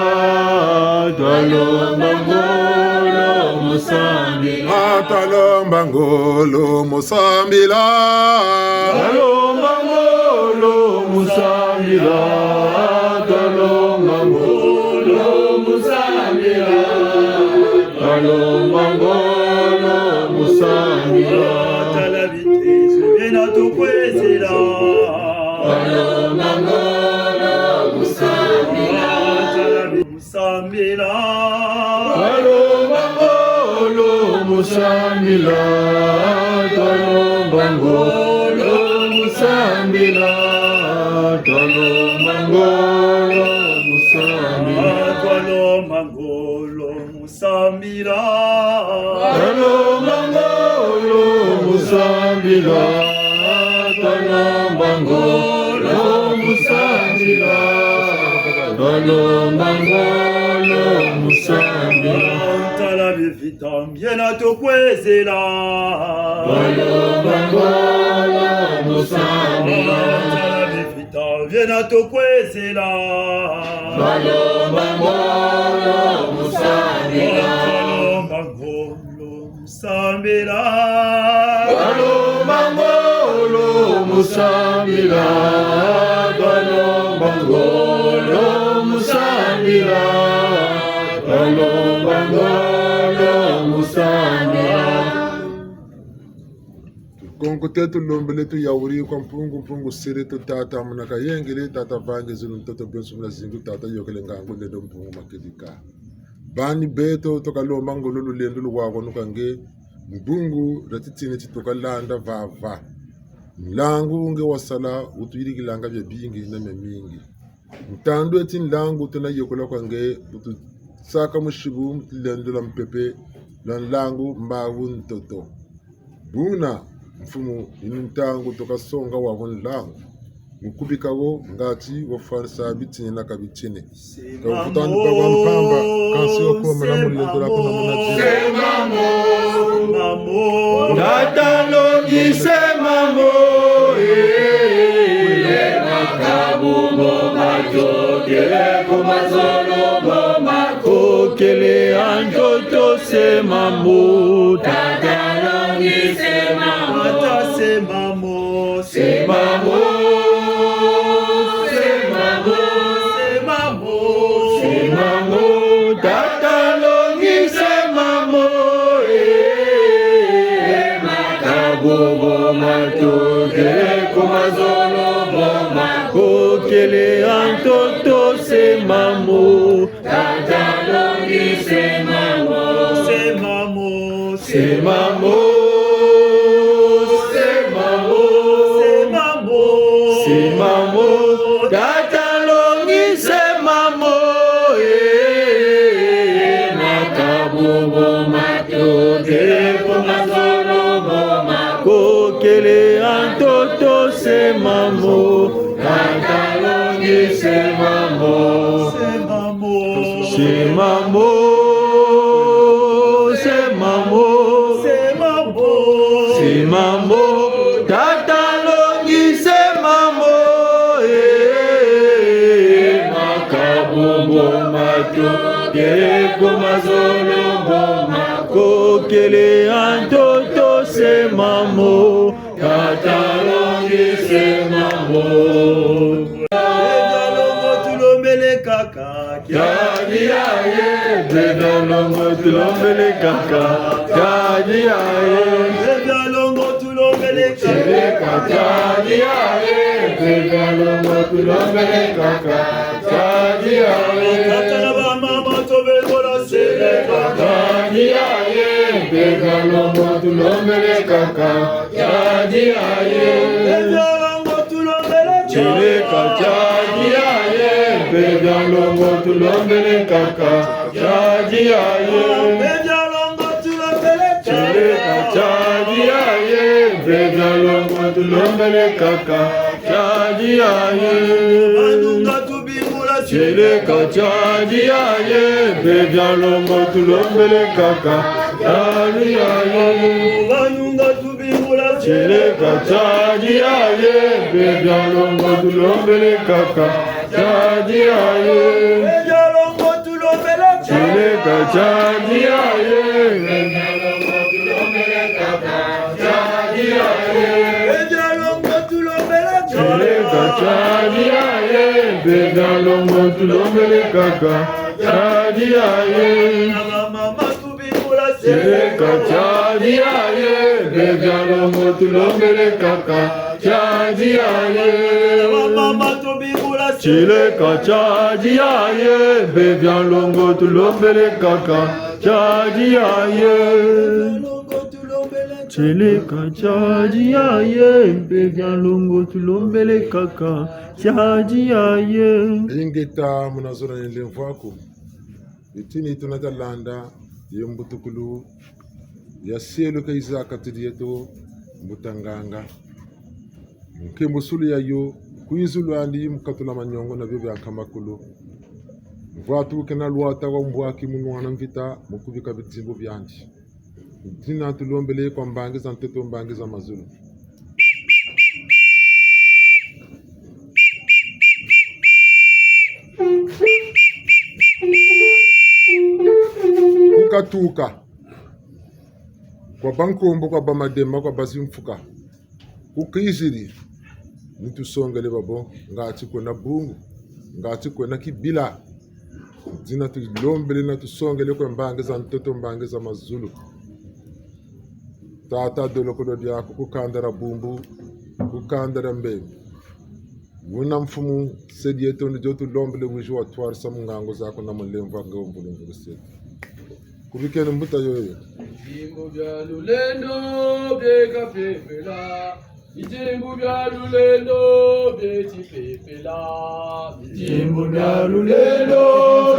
Talomba ngolo mu sambila. Ah, talomba ngolo mu sambila. Talomba ngolo mu sambila. Talomba ngolo mu sambila. Talomba ngolo mu sambila. Tala bitezo biena tukwezela. Talomba ngolo mu sambila. Tala bi-, mu sambila. Talomba ngolo mu sambila. Talomba ngolo mu sambila. Talomba ngolo mu sambila. Talomba ngolo mu sambila. Talomba ngolo mu sambila. Talomba ngolo mu sambila. Talomba ngolo mu sambila. Tala bivita biena tukwezela. Talomba ngolo mu sambila. Tala bivita biena tukwezela. Talomba ngolo mu sambila. Talomba ngolo mu sambila. Talomba ngolo mu sambila. Talomba ngolo mu sambila. Talomba ngolo mu sambila. Konko teto lombele tuyawuri kwa Mpungu, Mpungu siri tu tata muna kayengele, tata vangi zulu ntoto bionso muna zingu, tata yokele ngangu ledo Mpungu makedika. Bani beto tukalomba ngolo lulendo luwawanuka nge, mu bungu dia titini ti tukalanda vava. Nlangu nge wasala wutuyirikilanga biabingi na miamingi. Ntandu eti nlangu tuna yekola kwa nge, wutusaka musibu mu tulendo lwa mpepe, lwa nlangu, mbawu, ntoto. Buna, Mfumu, yinu ntangu tukasonga wawu nlangu. Mu kubika wo, ngati wafwanisa bitini na ka bitini. Ka wufutani pa wa mpamba, kansi wakomela mu lendo lwaku na muna dina. Tata longi sema mo, eh, eh, eh, makabu mo matokele ku mazolo mo makokele a ntoto sema mo. Tata longi sema mo. Tata sema mo. Sema mo. Sema mo. Sema mo. Sema mo. Tata longi sema Bobo matoke ko mazolo boma. Kokele a ntoto se mamo. Tata longi se mamo. Se mamo. Se mamo. Se mamo. Se mamo. Se mamo. Tata longi se mamo. Eh, makabubu matoke ko mazolo boma. Kokele a ntoto se mamo. Tata longi se mamo. Se mamo. Se mamo. Se mamo. Se mamo. Se mamo. Tata longi se mamo. Eh, makabubu matoke ko mazolo boma. Kokele a ntoto se mamo. Tata longi se mamo. Bebia longo tulombele kaka. Kiadi aye, bebia longo tulombele kaka. Kiadi aye. Bebia longo tulombele kaka. Kiadi aye, bebia longo tulombele kaka. Kiadi aye. Tata na bamama tobembola seleka. Kiadi aye, bebia longo tulombele kaka. Kiadi aye. Bebia longo tulombele kaka. Seleka kiadi aye, bebia longo tulombele kaka. Kiadi aye. Bebia longo tulombele kaka. Seleka kiadi aye, bebia longo tulombele kaka. Kiadi aye. Banunga tubingula. Seleka kiadi aye, bebia longo tulombele kaka. Kiadi aye. Banunga tubingula. Seleka kiadi aye, bebia longo tulombele kaka. Kiadi aye. Bebia longo tulombele kaka. Seleka kiadi aye. Bebia longo tulombele kaka. Kiadi aye. Bebia longo tulombele kaka. Seleka kiadi aye, bebia longo tulombele kaka. Kiadi aye. Mama tubingula. Seleka kiadi aye, bebia longo tulombele kaka. Kiadi aye. Mama tubingula. Seleka kiadi aye, bebia longo tulombele kaka. Kiadi aye. Seleka kiadi aye, bebia longo tulombele kaka. Kiadi aye. Ingeta muna zona ni lemvo aku. Bitini tuna ta landa, ye mbutukulu ya selo ka yiza ha kati dieto, mbuta nganga. Nkembo sulu yayo, kwizu lwandi mu katula maniongo na bio bia nkama kulu. Mvwatu kena lwata wa mbwaki mu nwana mvita, mu kubika bidimbu biandi. Dina tulombele kwa mbangi za ntoto, mbangi za mazulu. Ku katuka kwa bankombo, kwa bamadema, kwa bazimfuka. Ku kiziri, ni tusongele babo, ngati kwena bungu, ngati kwena kibila. Dina tulombele na tusongele kwe mbangi za ntoto, mbangi za mazulu. Tata, dolokolo diaku ku kanda dia bumbu, ku kanda dia mbembe. Wuna mfumu, se dieto ni dio tulombele, wizi watwarisa mu ngangu zaku na mu lemvo aku, nge wumvulu mvulu setu. Kubikeni mbuta yoyo. Bidimbu bia lulendo bieka pepela. Bidimbu bia lulendo bieti pepela. Bidimbu bia lulendo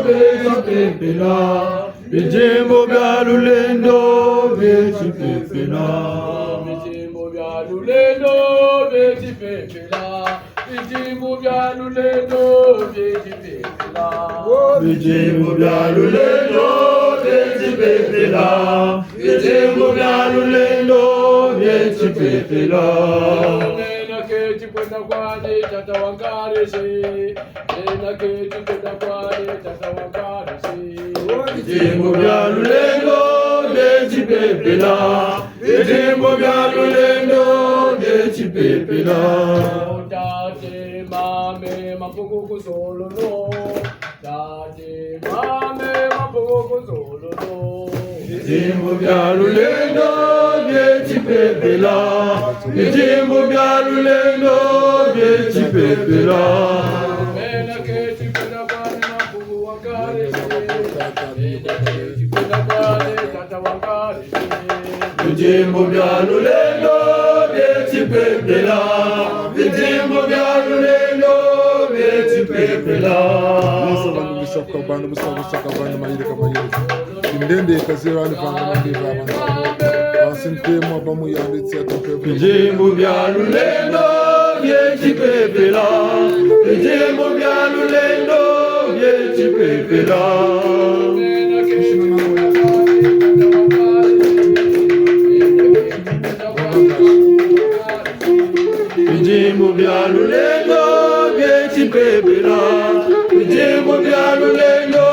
bieti pepela. Bidimbu bia lulendo bieti pepela. Bidimbu bia lulendo bieti pepela. Bidimbu bia lulendo bieti pepela. Bidimbu bia lulendo bieti pepela. Bidimbu bia lulendo bieti pepela. Nena keti kwenda kwandi tata wa nkarisi. Nena keti kwenda kwandi tata wa nkarisi. Bidimbu bia lulendo bieti pepela. Bidimbu bia lulendo bieti pepela. Tate mame mapoko ku zololo. Tate mame mapoko ku zololo. Bidimbu bia lulendo Bieti pepela, bidimbu bia lulendo, bieti pepela. Bidimbu bia lulendo, bieti pepela, bidimbu bia lulendo, bieti pepela. Busa bantu, busa kwa bantu, busa, busa kwa bantu, mayirika, mayirika. Kindende kazira ni vanga na mbiva bantu. Kansi ntemo ba mu yandi tia tupe. Bidimbu bia lulendo bieti pepela. Bidimbu bia lulendo bieti pepela. Bidimbu bia lulendo bieti pepela. Bidimbu bia lulendo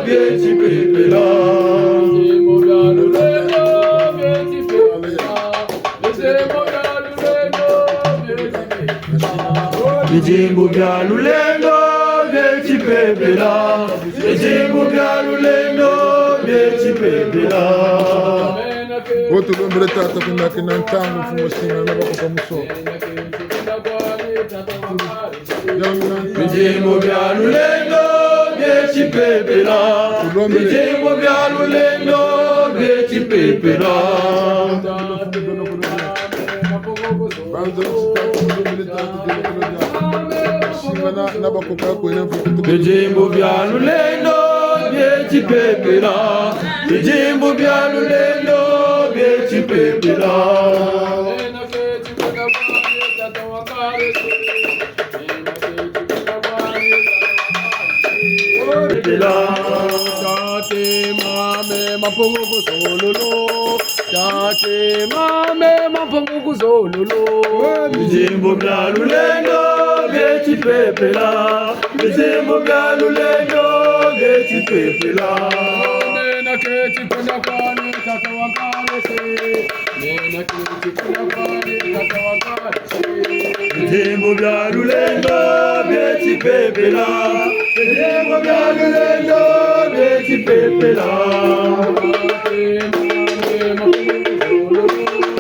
bieti pepela. Bidimbu bia lulendo bieti pepela. Bidimbu bia lulendo bieti pepela. Bidimbu bia lulendo bieti pepela. Bo tulombele tata kuna kina ntangu mfumu sina na bakuka muso. Bidimbu bia lulendo bieti pepela. Bidimbu bia lulendo bieti pepela. Bidimbu bia lulendo bieti pepela. Bidimbu bia lulendo bieti pepela. Tate mame Mampungu ku Zololo. Tate mame Mampungu ku Zololo. Bidimbu bia lulendo bieti pepela. Bidimbu bia lulendo bieti pepela. Nena keti kwenda kwani tata wa Ngarese. Nena keti kwenda kwani tata wa Ngarese. Bidimbu bia lulendo bieti pepela. Bidimbu bia lulendo bieti pepela.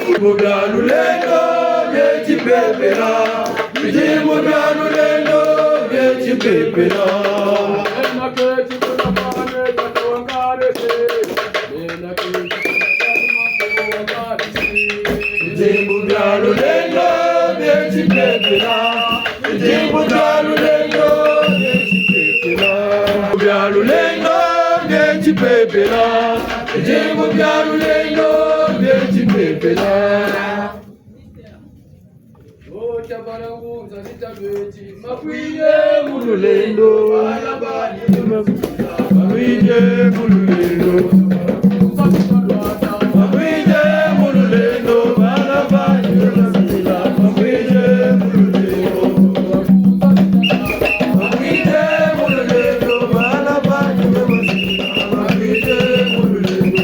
Bidimbu bia lulendo bieti pepela. Bidimbu bia lulendo bieti pepela. Bidimbu bia lulendo bieti pepela. Bidimbu bia lulendo bieti pepela. Bia lulendo bieti pepela. Bidimbu bia lulendo bieti pepela. Mabwile mu lulendo, mabwile mu lulendo, mabwile mu lulendo, bana bani basila, mabwile mu lulendo, mabwile mu lulendo, bana bani basila, mabwile mu lulendo.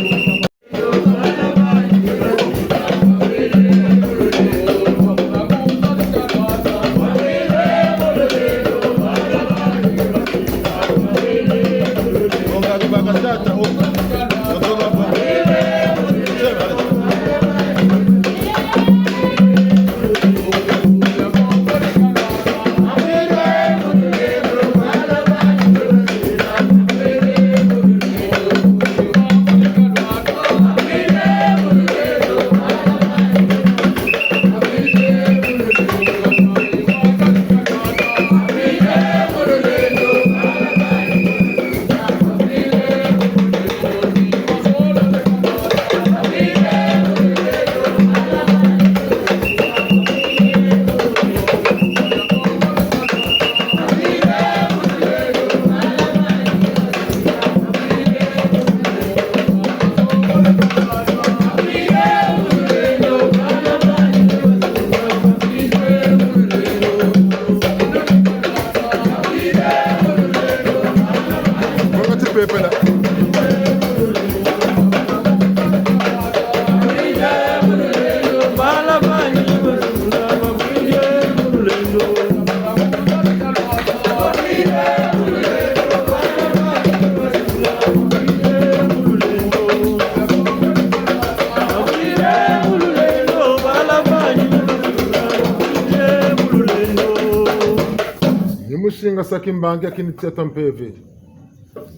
Singasa kimbangi a kini tiata mpeve.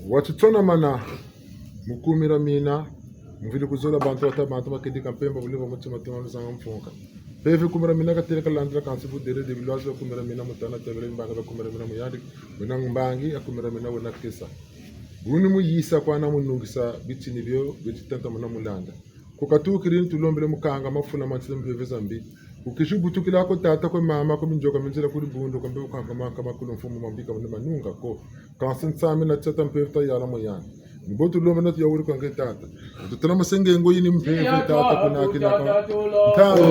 Wati tsonamana, mu kumi dia mina, mvili kuzola bantu wata bantu ma kedika mpemba, buliba mutima tuma mizanga mfunka. Mpeve kumi dia mina katele kalandila kansi budere de bilwazi ba kumi dia mina mutana tebele mbanga ba kumi dia mina muyandi, mina mbangi a kumi dia mina wena kesa. Buni muyisa kwa na munungisa bitini bio, biti tanta muna mulanda. Ku katukiri ni tulombele mukanga mafuna ma ntsila mpeve za mbi. Ku kizi butukila ko tata kwe mama ko minzoka minzila kuri bundu kambe kukanga maka makulu mfumu mambika mune manunga ko. Kansi nsami na tiata mpeve tayala moyani. Ni bo tulombele na tuyawuri kwa nge tata. Tutala masenge ngo yini mpeve tata kuna kina kwa. Tata.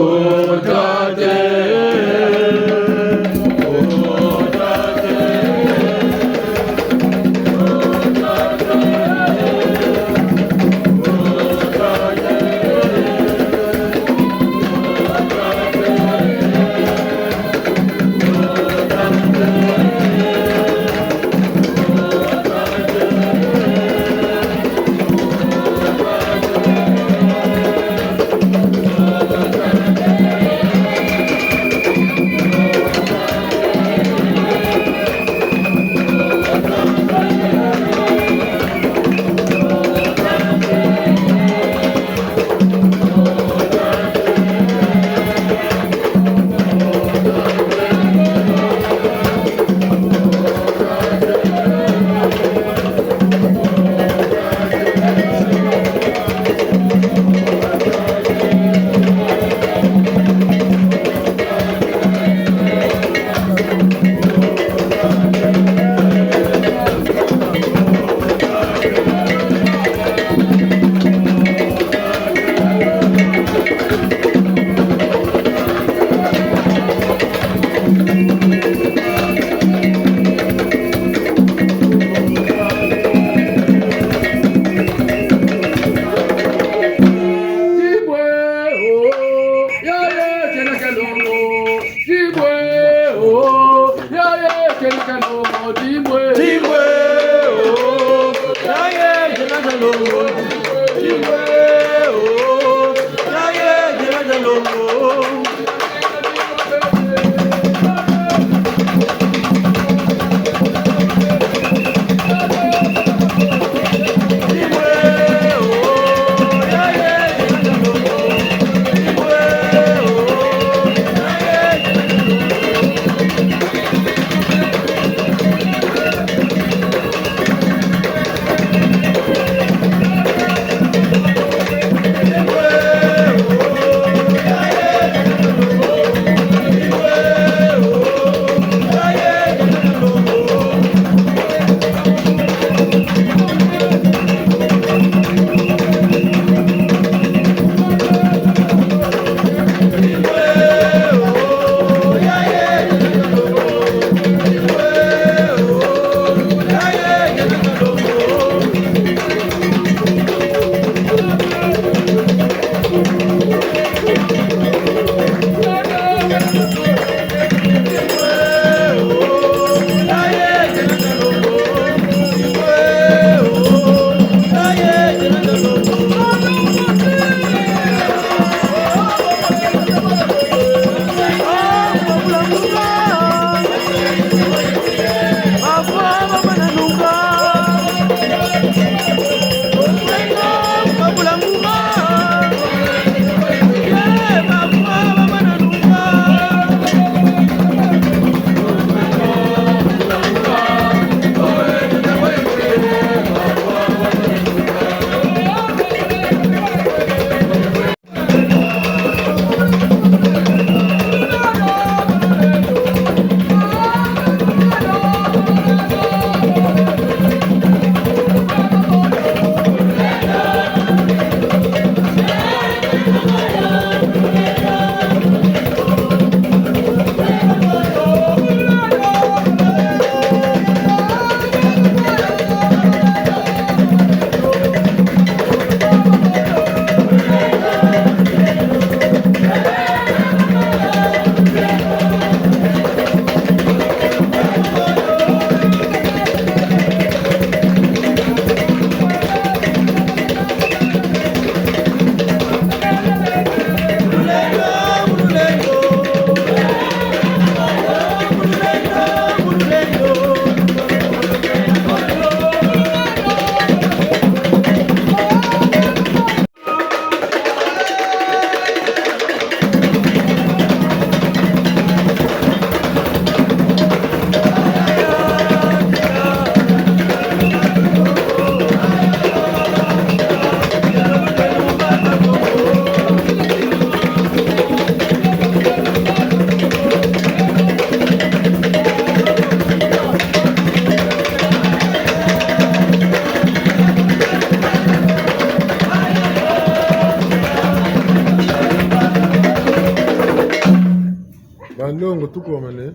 Longo tukomane.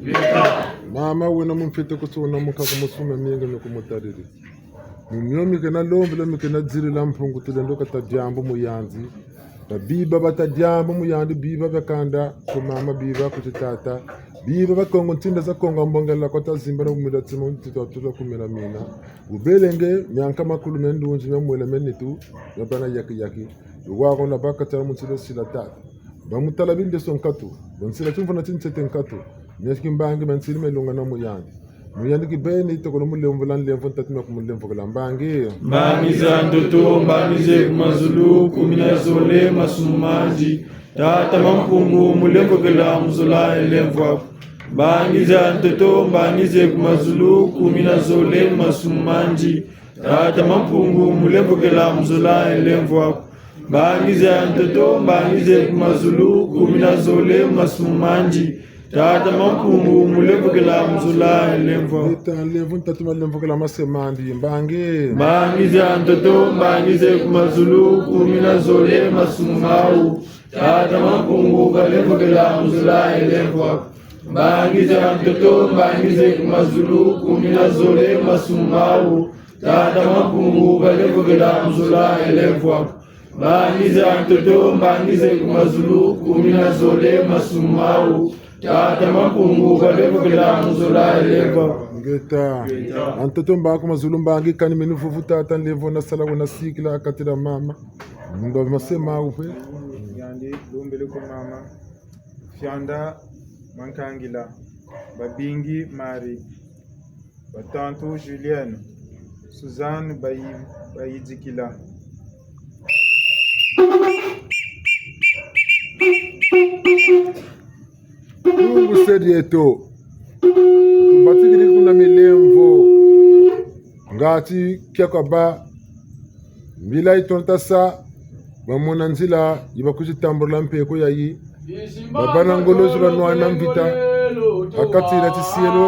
Mama wena mu mfete kusuna muka kumusuma mingi ni kumutariri. Mu mio mi kena lombela mi kena dzirila Mpungu Tulendo kata diambu mu yandi. Ba biba bata diambu mu yandi, biba bia kanda ku mama, biba ku titata. Biba ba Kongo ntinda za Kongo mbongela kota zimba na kumira tima ntito atula kumira mina. Ubelenge mianka makulu mia ndunzi mia mwela mia nitu mia bana yaki yaki. Luwago na bakatala mu ntilo sila tata. Bamutala bindeso nkatu, bansila timvuna tintete nkatu, miasi kimbangi bansili melunga na mu yandi. Mu yandi kibeni, tokolo mulemvula nlemvo ntatu mia kumulemvukila mbangi. Mbangi za ntoto, mbangi ze ku mazulu, kumi na zole, masumu mandi. Tata Mampungu, mulemvukila mu zola elemvwa. Mbangi za ntoto, mbangi ze ku mazulu, kumi na zole, masumu mandi. Tata Mampungu, mulemvukila mu zola elemvwa. Mbangi za ntoto, mbangi ze ku mazulu, kumi na zole, masumu mandi. Tata Mampungu, mulemvukila mu zola elemvwa. Leta, lemvo ntatu malemvukila mase mandi, mbangi. Mbangi za ntoto, mbangi ze ku mazulu, kumi na zole, masumu mau. Tata Mampungu, kalemvukila mu zola elemvwa. Mbangi za ntoto, mbangi ze ku mazulu, kumi na zole, masumu mau. Tata Mampungu, kalemvukila mu zola elemvwa. Mbangi za ntoto, mbangi ze ku mazulu, kumi na zole, masumu mau. Tata Mampungu, kalemvukila mu zola elemvwa. Ngeta. Ngeta. A ntoto mbangi ku mazulu mbangi, kani minu vuvu tata nlemvo na sala wena sikila katila mama. Mba mase mau pe. Yandi, lombele ku mama. Fianda Mankangila, Babingi Marie, Batantu Julienne, Suzanne Bayi-, Bayidikila. Tungu se dieto. Tubatikiri kuna milemvo. Ngati kia kwa ba mbila yi tonta sa, bamona nzila yi bakwizi tambula mpeko yayi. Babana ngolo zi banwana mvita ha kati dia tisielo.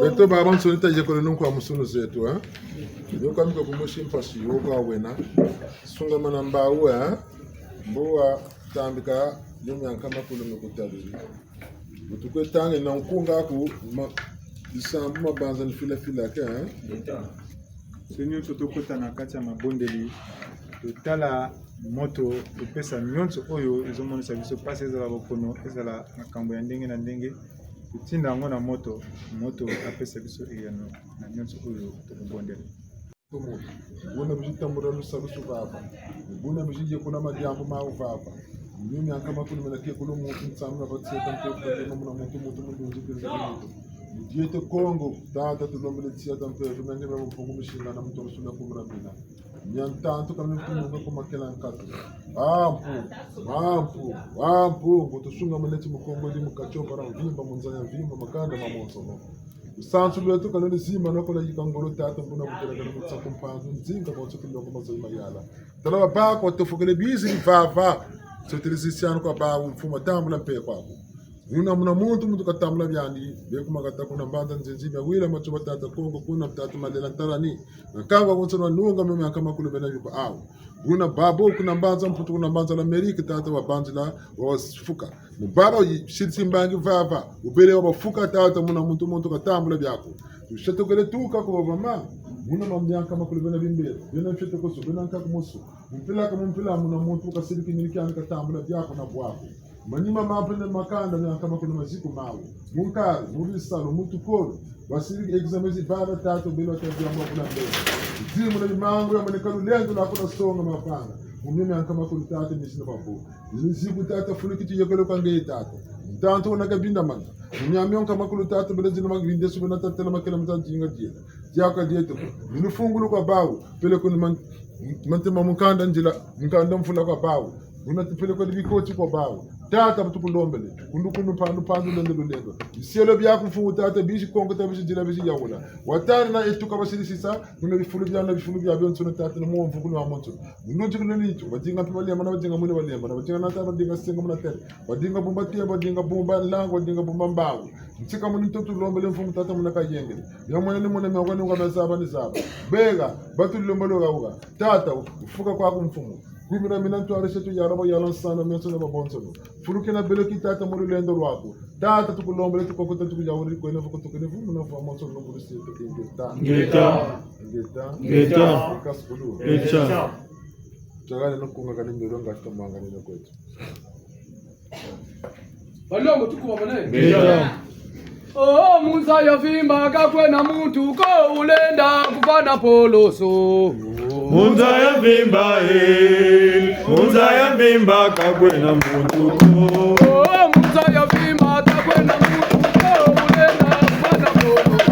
Beto babansoni ta yekole nunku wa musunu zeto, eh? Yo kamika kumusi mpasi yo kwa wena. Sungamana mbawu, eh? Mbo watambika yo mianka makulu mi kutalili. Bu tukwe tanga na nkunga ku ma-, disambu mabanza ni fila fila ke, eh? Biso nyonso tokota na kati ya mabondeli, totala moto, topesa nyonso oyo ezomonisa biso mpasi, ezala bokono, ezala makambo ya ndenge na ndenge, totinda yango na moto, moto apesa biso eyano na nyonso oyo tokobondela. Buna bizi tambula lusalusu vava. Buna bizi yekula madiambu mawu vava. Mimi anka makulu mena ke kulu muntu nsamu na batsi ya tampe kwa muna muntu, muntu, muntu, muntu, muntu. Diete Kongo, tata tulombele tsi ya tampe, tumenge na mpungu mishinga na muntu rusula kumra mina. Nyantantu kami mpungu kwa makela nkatu. Ampu, ampu, ampu, mbutu sunga maneti mukongo di mukacho para mvimba, munzaya mvimba, makanda mamonsono. Lusansu lweto ka lwena zimba na kola yika ngolo tata, mbo na butelakana mu tsaku mpanzu, nzinga bonso kilongo mazoyi mayala. Tala babako, tofokele bizi bivava. Sotele zisiano kwa bawu, mfumu tambula mpe kwaku. Muna, muna muntu, muntu katambula biandi, bie ku makata kuna mbanza nzenzi, bia wila Matsoua tata Kongo, kuna tata Malela Ntalani. Na kangwa konso na nunga mio miankama kulu bena biba awu. Buna babo kuna mbanza Mputu, kuna mbanza l'Amérique, tata wabanzila, wabafuka. Mu baba yi-, sirisi mbangi vava, wubele wabafuka tata muna muntu muntu katambula biaku. Tushatokele tuka kwa mama, muna mambu miankama kulu bena bimbele, bena mfete koso, bena nkaku moso. Mpila ka mu mpila muna muntu kasiriki miliki andi katambula biaku na bwaku. Manima mampe na makanda miankama kulu maziku mawu. Mu nkari, mu bisalu, mu tukolo. Basiri examen zi baba tata wubele wa ta diambu wa kula mbele. Zimu na bimangu ya maneka lulendo lwa kuna songa mapanga. Mu mio miankama kulu tata misi na babu. Ni ziku tata fulu ki tuyekele kwa ngeye tata. Ntantu wuna kabinda mana. Mu mio miankama kulu tata bele zina mabindesu bena tatela makela mata dinga diela. Diaka dieto. Ni lufungulu kwa bawu. Peleko ni man-, mantema mukanda nzila, mukanda mvula kwa bawu. Buna tupeleko ni bikoti kwa bawu. Tata, bu tukulombele. Kundu, kundu, mpandu, mpandu, lulendo, lulendo. Bisielo biaku Mfumu tata, bisi konko ta bisi nzila, bisi yawula. Watari na etu ka basiri sisa, kuna bifulu bia na bifulu bia bionsono tata, na mwa mvukulu wa monsono. Mununzi kuna nitu, badinga mpe balemba, na badinga mwini balemba, na badinga nata, badinga senga muna tele. Badinga bumba tie, badinga bumba nlangu, badinga bumba mbangu. Ntika muni ntoto lombele Mfumu tata muna kayengele. Mia mwene ni mwene, mia kwa ni kwa, mia zaba ni zaba. Bega, batu lombele wa uga. Tata, wufuka kwaku Mfumu. Kumi na mina ntwari setu ya rabo ya lansana mionso na babonsono. Fulu kena bele ki tata mu lulendo lwaku. Tata tukulombele tukokota tukuyawuri kwena vuko tukene vumu na vwa monsono na mbulu setu ingeta. Ingeta. Ingeta. Ingeta. Kasukulu. Ingeta. Tagane no kunga kani mbelo ngati kamanga ni kwetu. Balongo tukuwa mane. Beta. Oh, mu nza ya mvimba ka kwena muntu ko wulenda kuvana poloso. Mu nza ya mvimba, eh, mu nza ya mvimba ka kwena muntu ko. Oh, mu nza ya mvimba ka kwena muntu ko wulenda kuvana poloso.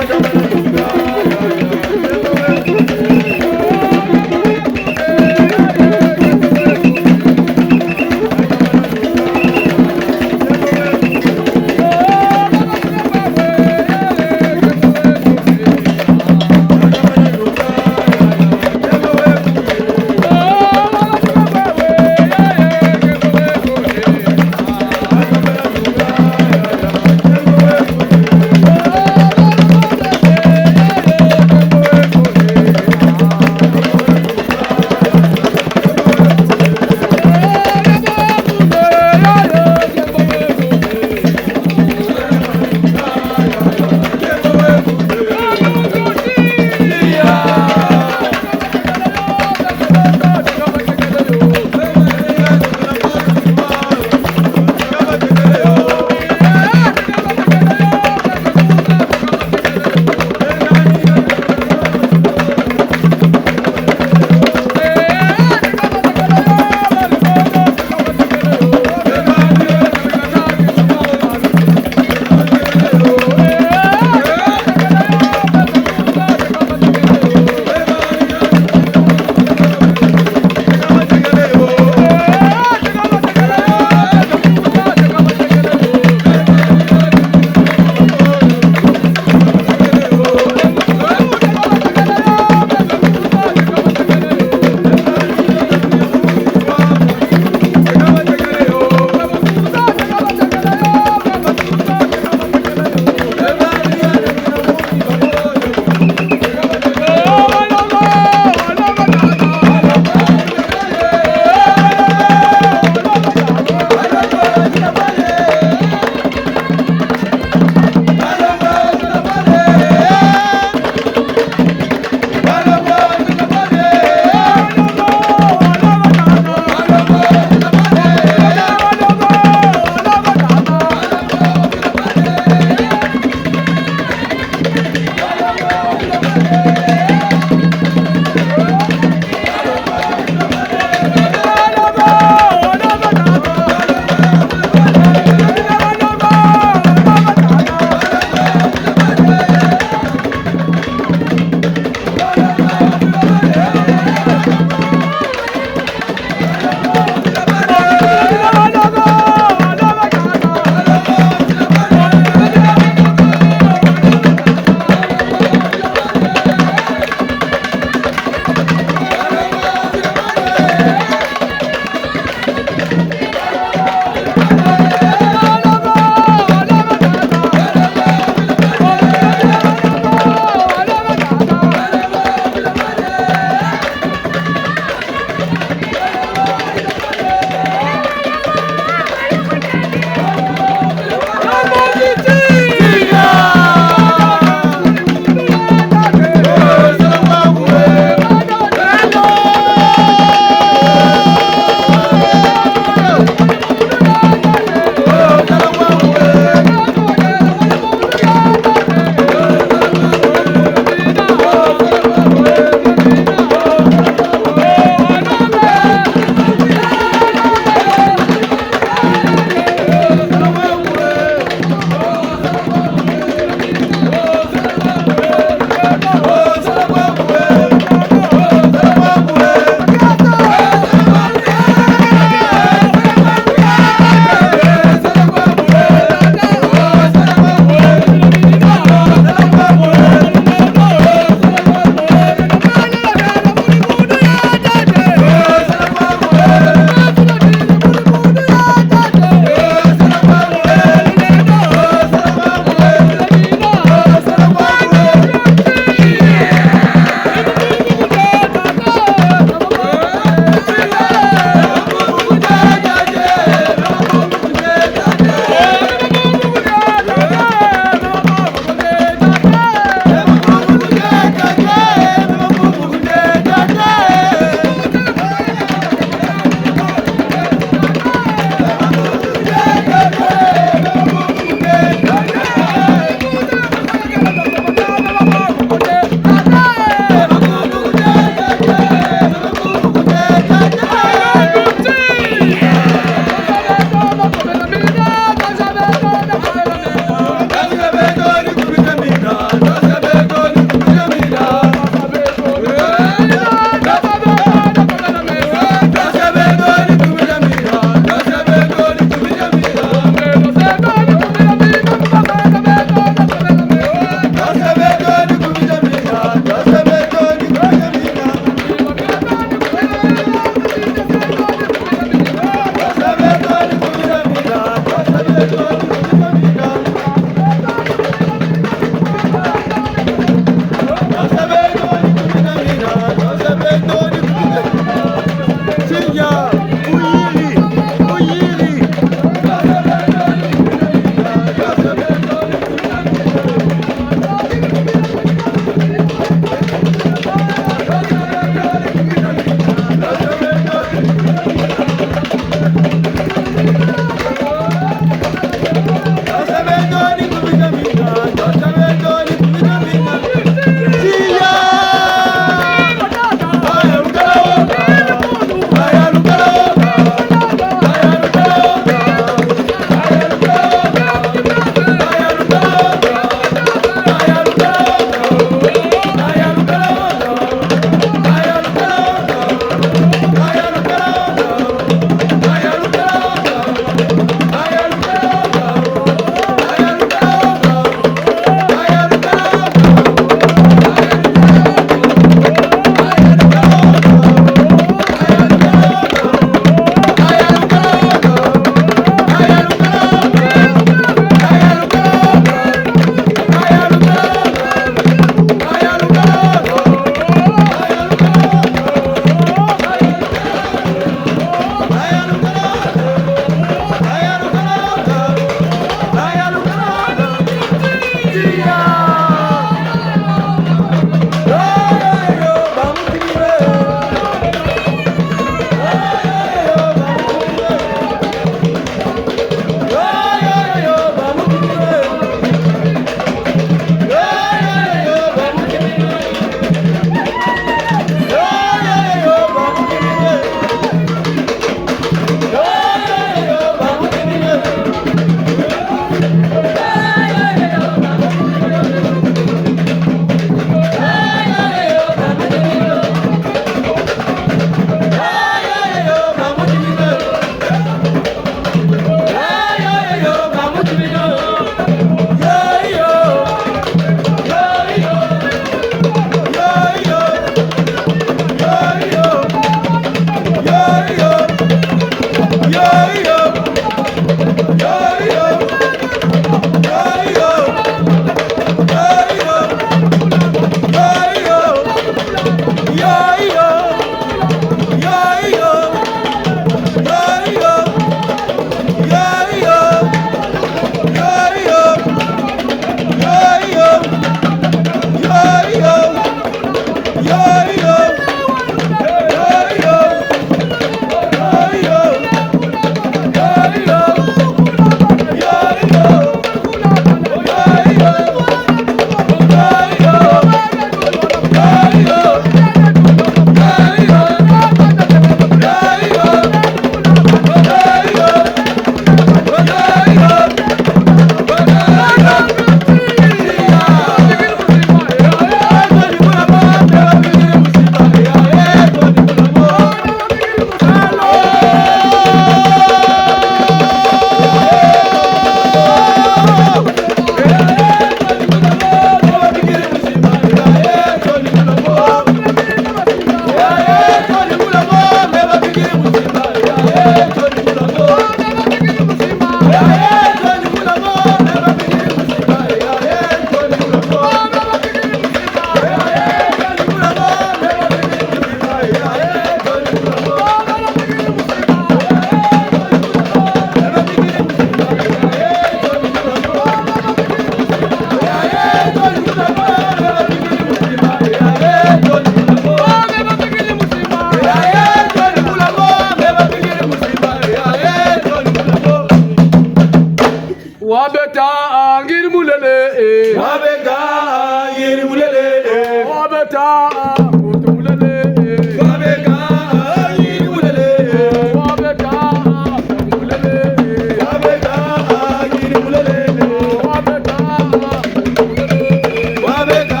Wabeta, ah, ngiri mulele, eh. Wabeta, ah, ngiri mulele, eh. Wabeta, ah, muntu mulele, eh. Wabeta, ah, ngiri mulele, eh. Wabeta, ah, muntu mulele, eh. Wabeta, ah, ngiri mulele, eh. Wabeta, ah, muntu mulele, eh. Wabeta,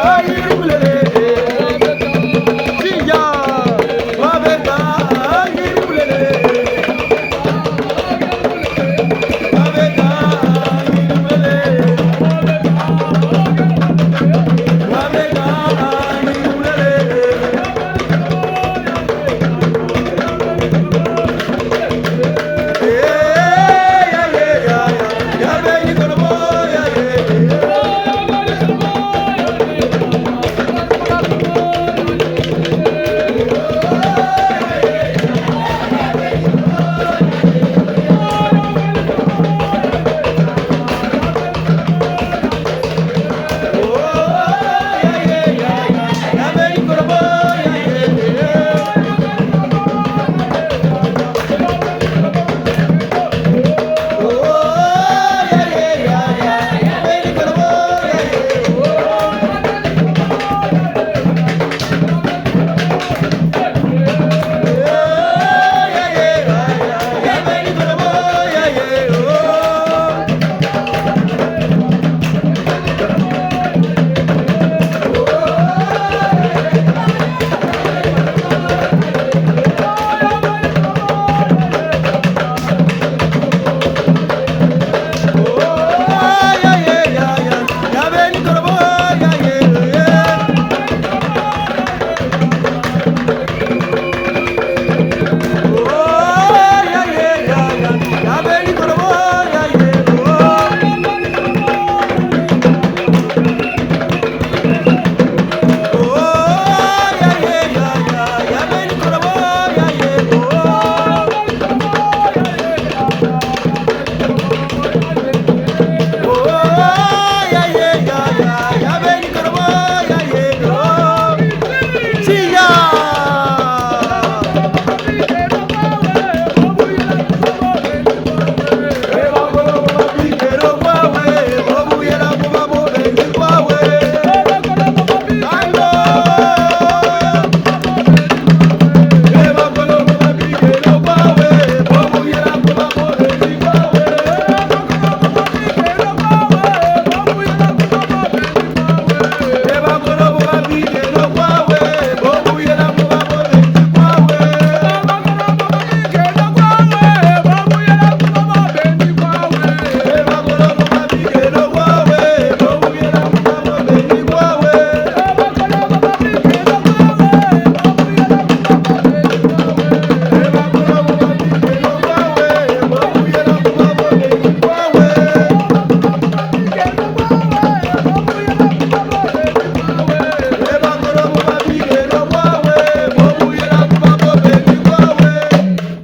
ah, ngiri mulele, eh. Wabeta, ah, ngiri mulele, eh.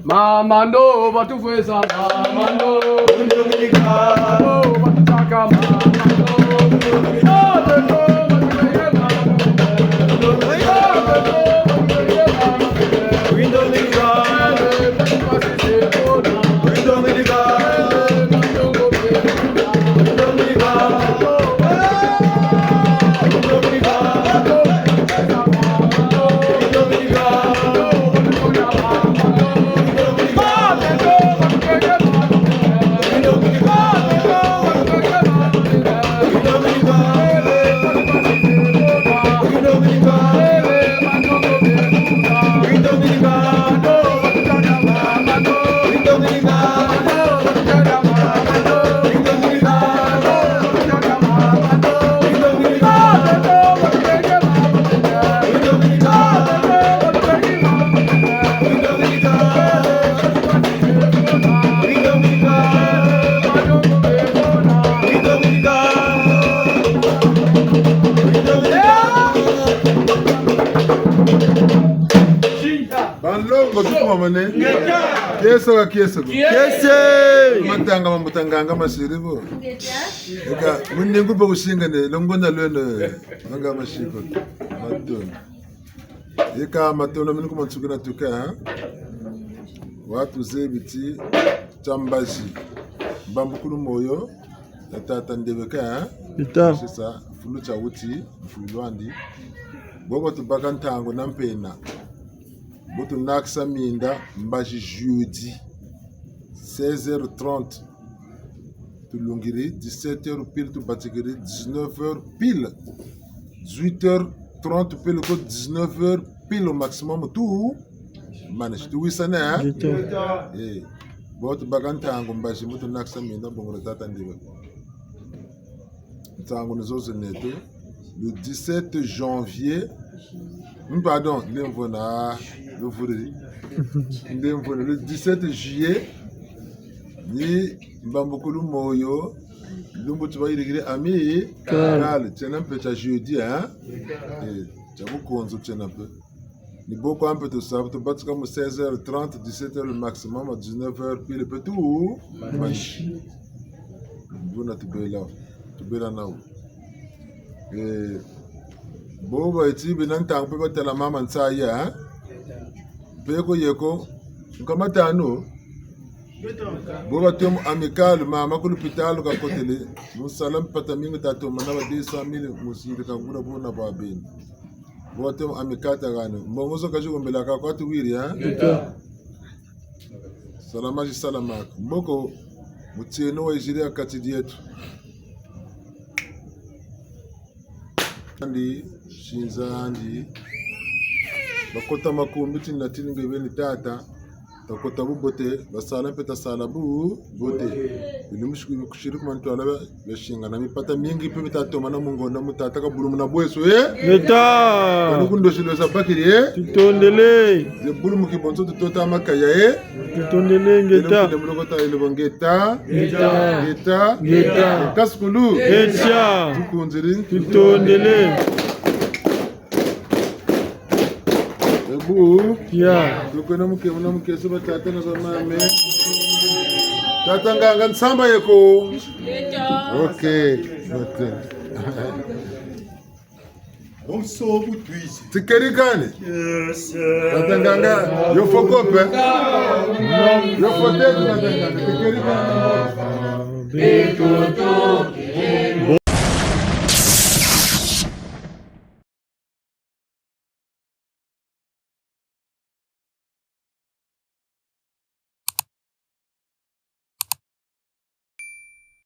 Mama ndo batufwesa, mama ndo. Mama ndo batutaka, mama ndo. Mane? Kiese ka kiese ko. Kiese! Matanga ma mbuta nganga masiri bo. Eka, muningu pe kusingane, longo na lweno. Nganga masiko. Matondo. Eka matondo mini ku mansukina tuka, hein? Watu zebi ti tia mbazi. Mbambukulu moyo ya tata Ndebeka, hein? Ita. Sisa, fulu tia wuti, fulu lwandi. Bobo tubaka ntangu na mpena. Bo tunakisa minda, mbazi jeudi, seize heures trente. Tulungiri, dix-sept heures pile, tubatikiri, dix-neuf heures pile. Dix-huit heures trente pile, ko dix-neuf heures pile au maximum, tu manisi. Tuwisane, hein? Ita. Eh. Bo tubaka ntangu mbazi, mu tunakisa minda, bongo na tata Ndebeka. Ntangu ni zo zinete. Le dix-sept janvier, hmm, pardon, ndemvona, luvuri. Ndemvona, le dix-sept juillet, ni mbambukulu moyo, lumbu ti bayirikiri ami, kale, tiena mpe tia jeudi, hein? Eh, tia bukonzo tiena mpe. Ni bo kwa mpe tusa, tubatika mu seize heures trente, dix-sept heures le maximum, à dix-neuf heures pile, mpe tu manisi. Buna tubela, tubela nawu. Eh, bo ba eti bena ntangu mpe batala mama nsayi, hein? Mpe ko yeko, nkamatanu. Bo batemo Amicale, mama ku lupitalu kakotele. Mu sala mpata mingi tatomana ba deux cent mille, musiri kangula bona bwa beni. Bo batemo Amicale ta gani. Mbongo zo kazi kombelaka kwa tuwiri, hein? Ita. Salama zi salamaka. Mboko mutieno wayiziri ha kati dieto. Andi, sinza andi. Bakota makumbi ti natini nge beni tata. Takota bubote, basala mpe tasala bubote. Bilumbu si kusiri ku mantwala ba, biasingana mipata mingi mpe mitatomana mu ngonda mu tata kabulumuna bweso, eh? Ngeta. Kani ku ndosi lweza bakiri, eh? Tutondele. Ze bulumuki bonso tutota makaya, eh? Tutondele, ngeta. Ele mukile muloko ta ele bo ngeta. Ngeta. Ngeta. Ngeta. Kasukulu. Ngeta. Tukunziri. Tutondele. Ebu. Ya. Lukwena mukemu na mukese, batata na bamama. Tata nganga nsamba yeko. Ok. Ok. Bonso bu twizi. Tikeri kani? Yes. Tata nganga, yo fo kope. Yo fo tetu, tata nganga. Tikeri kani? Bitutu.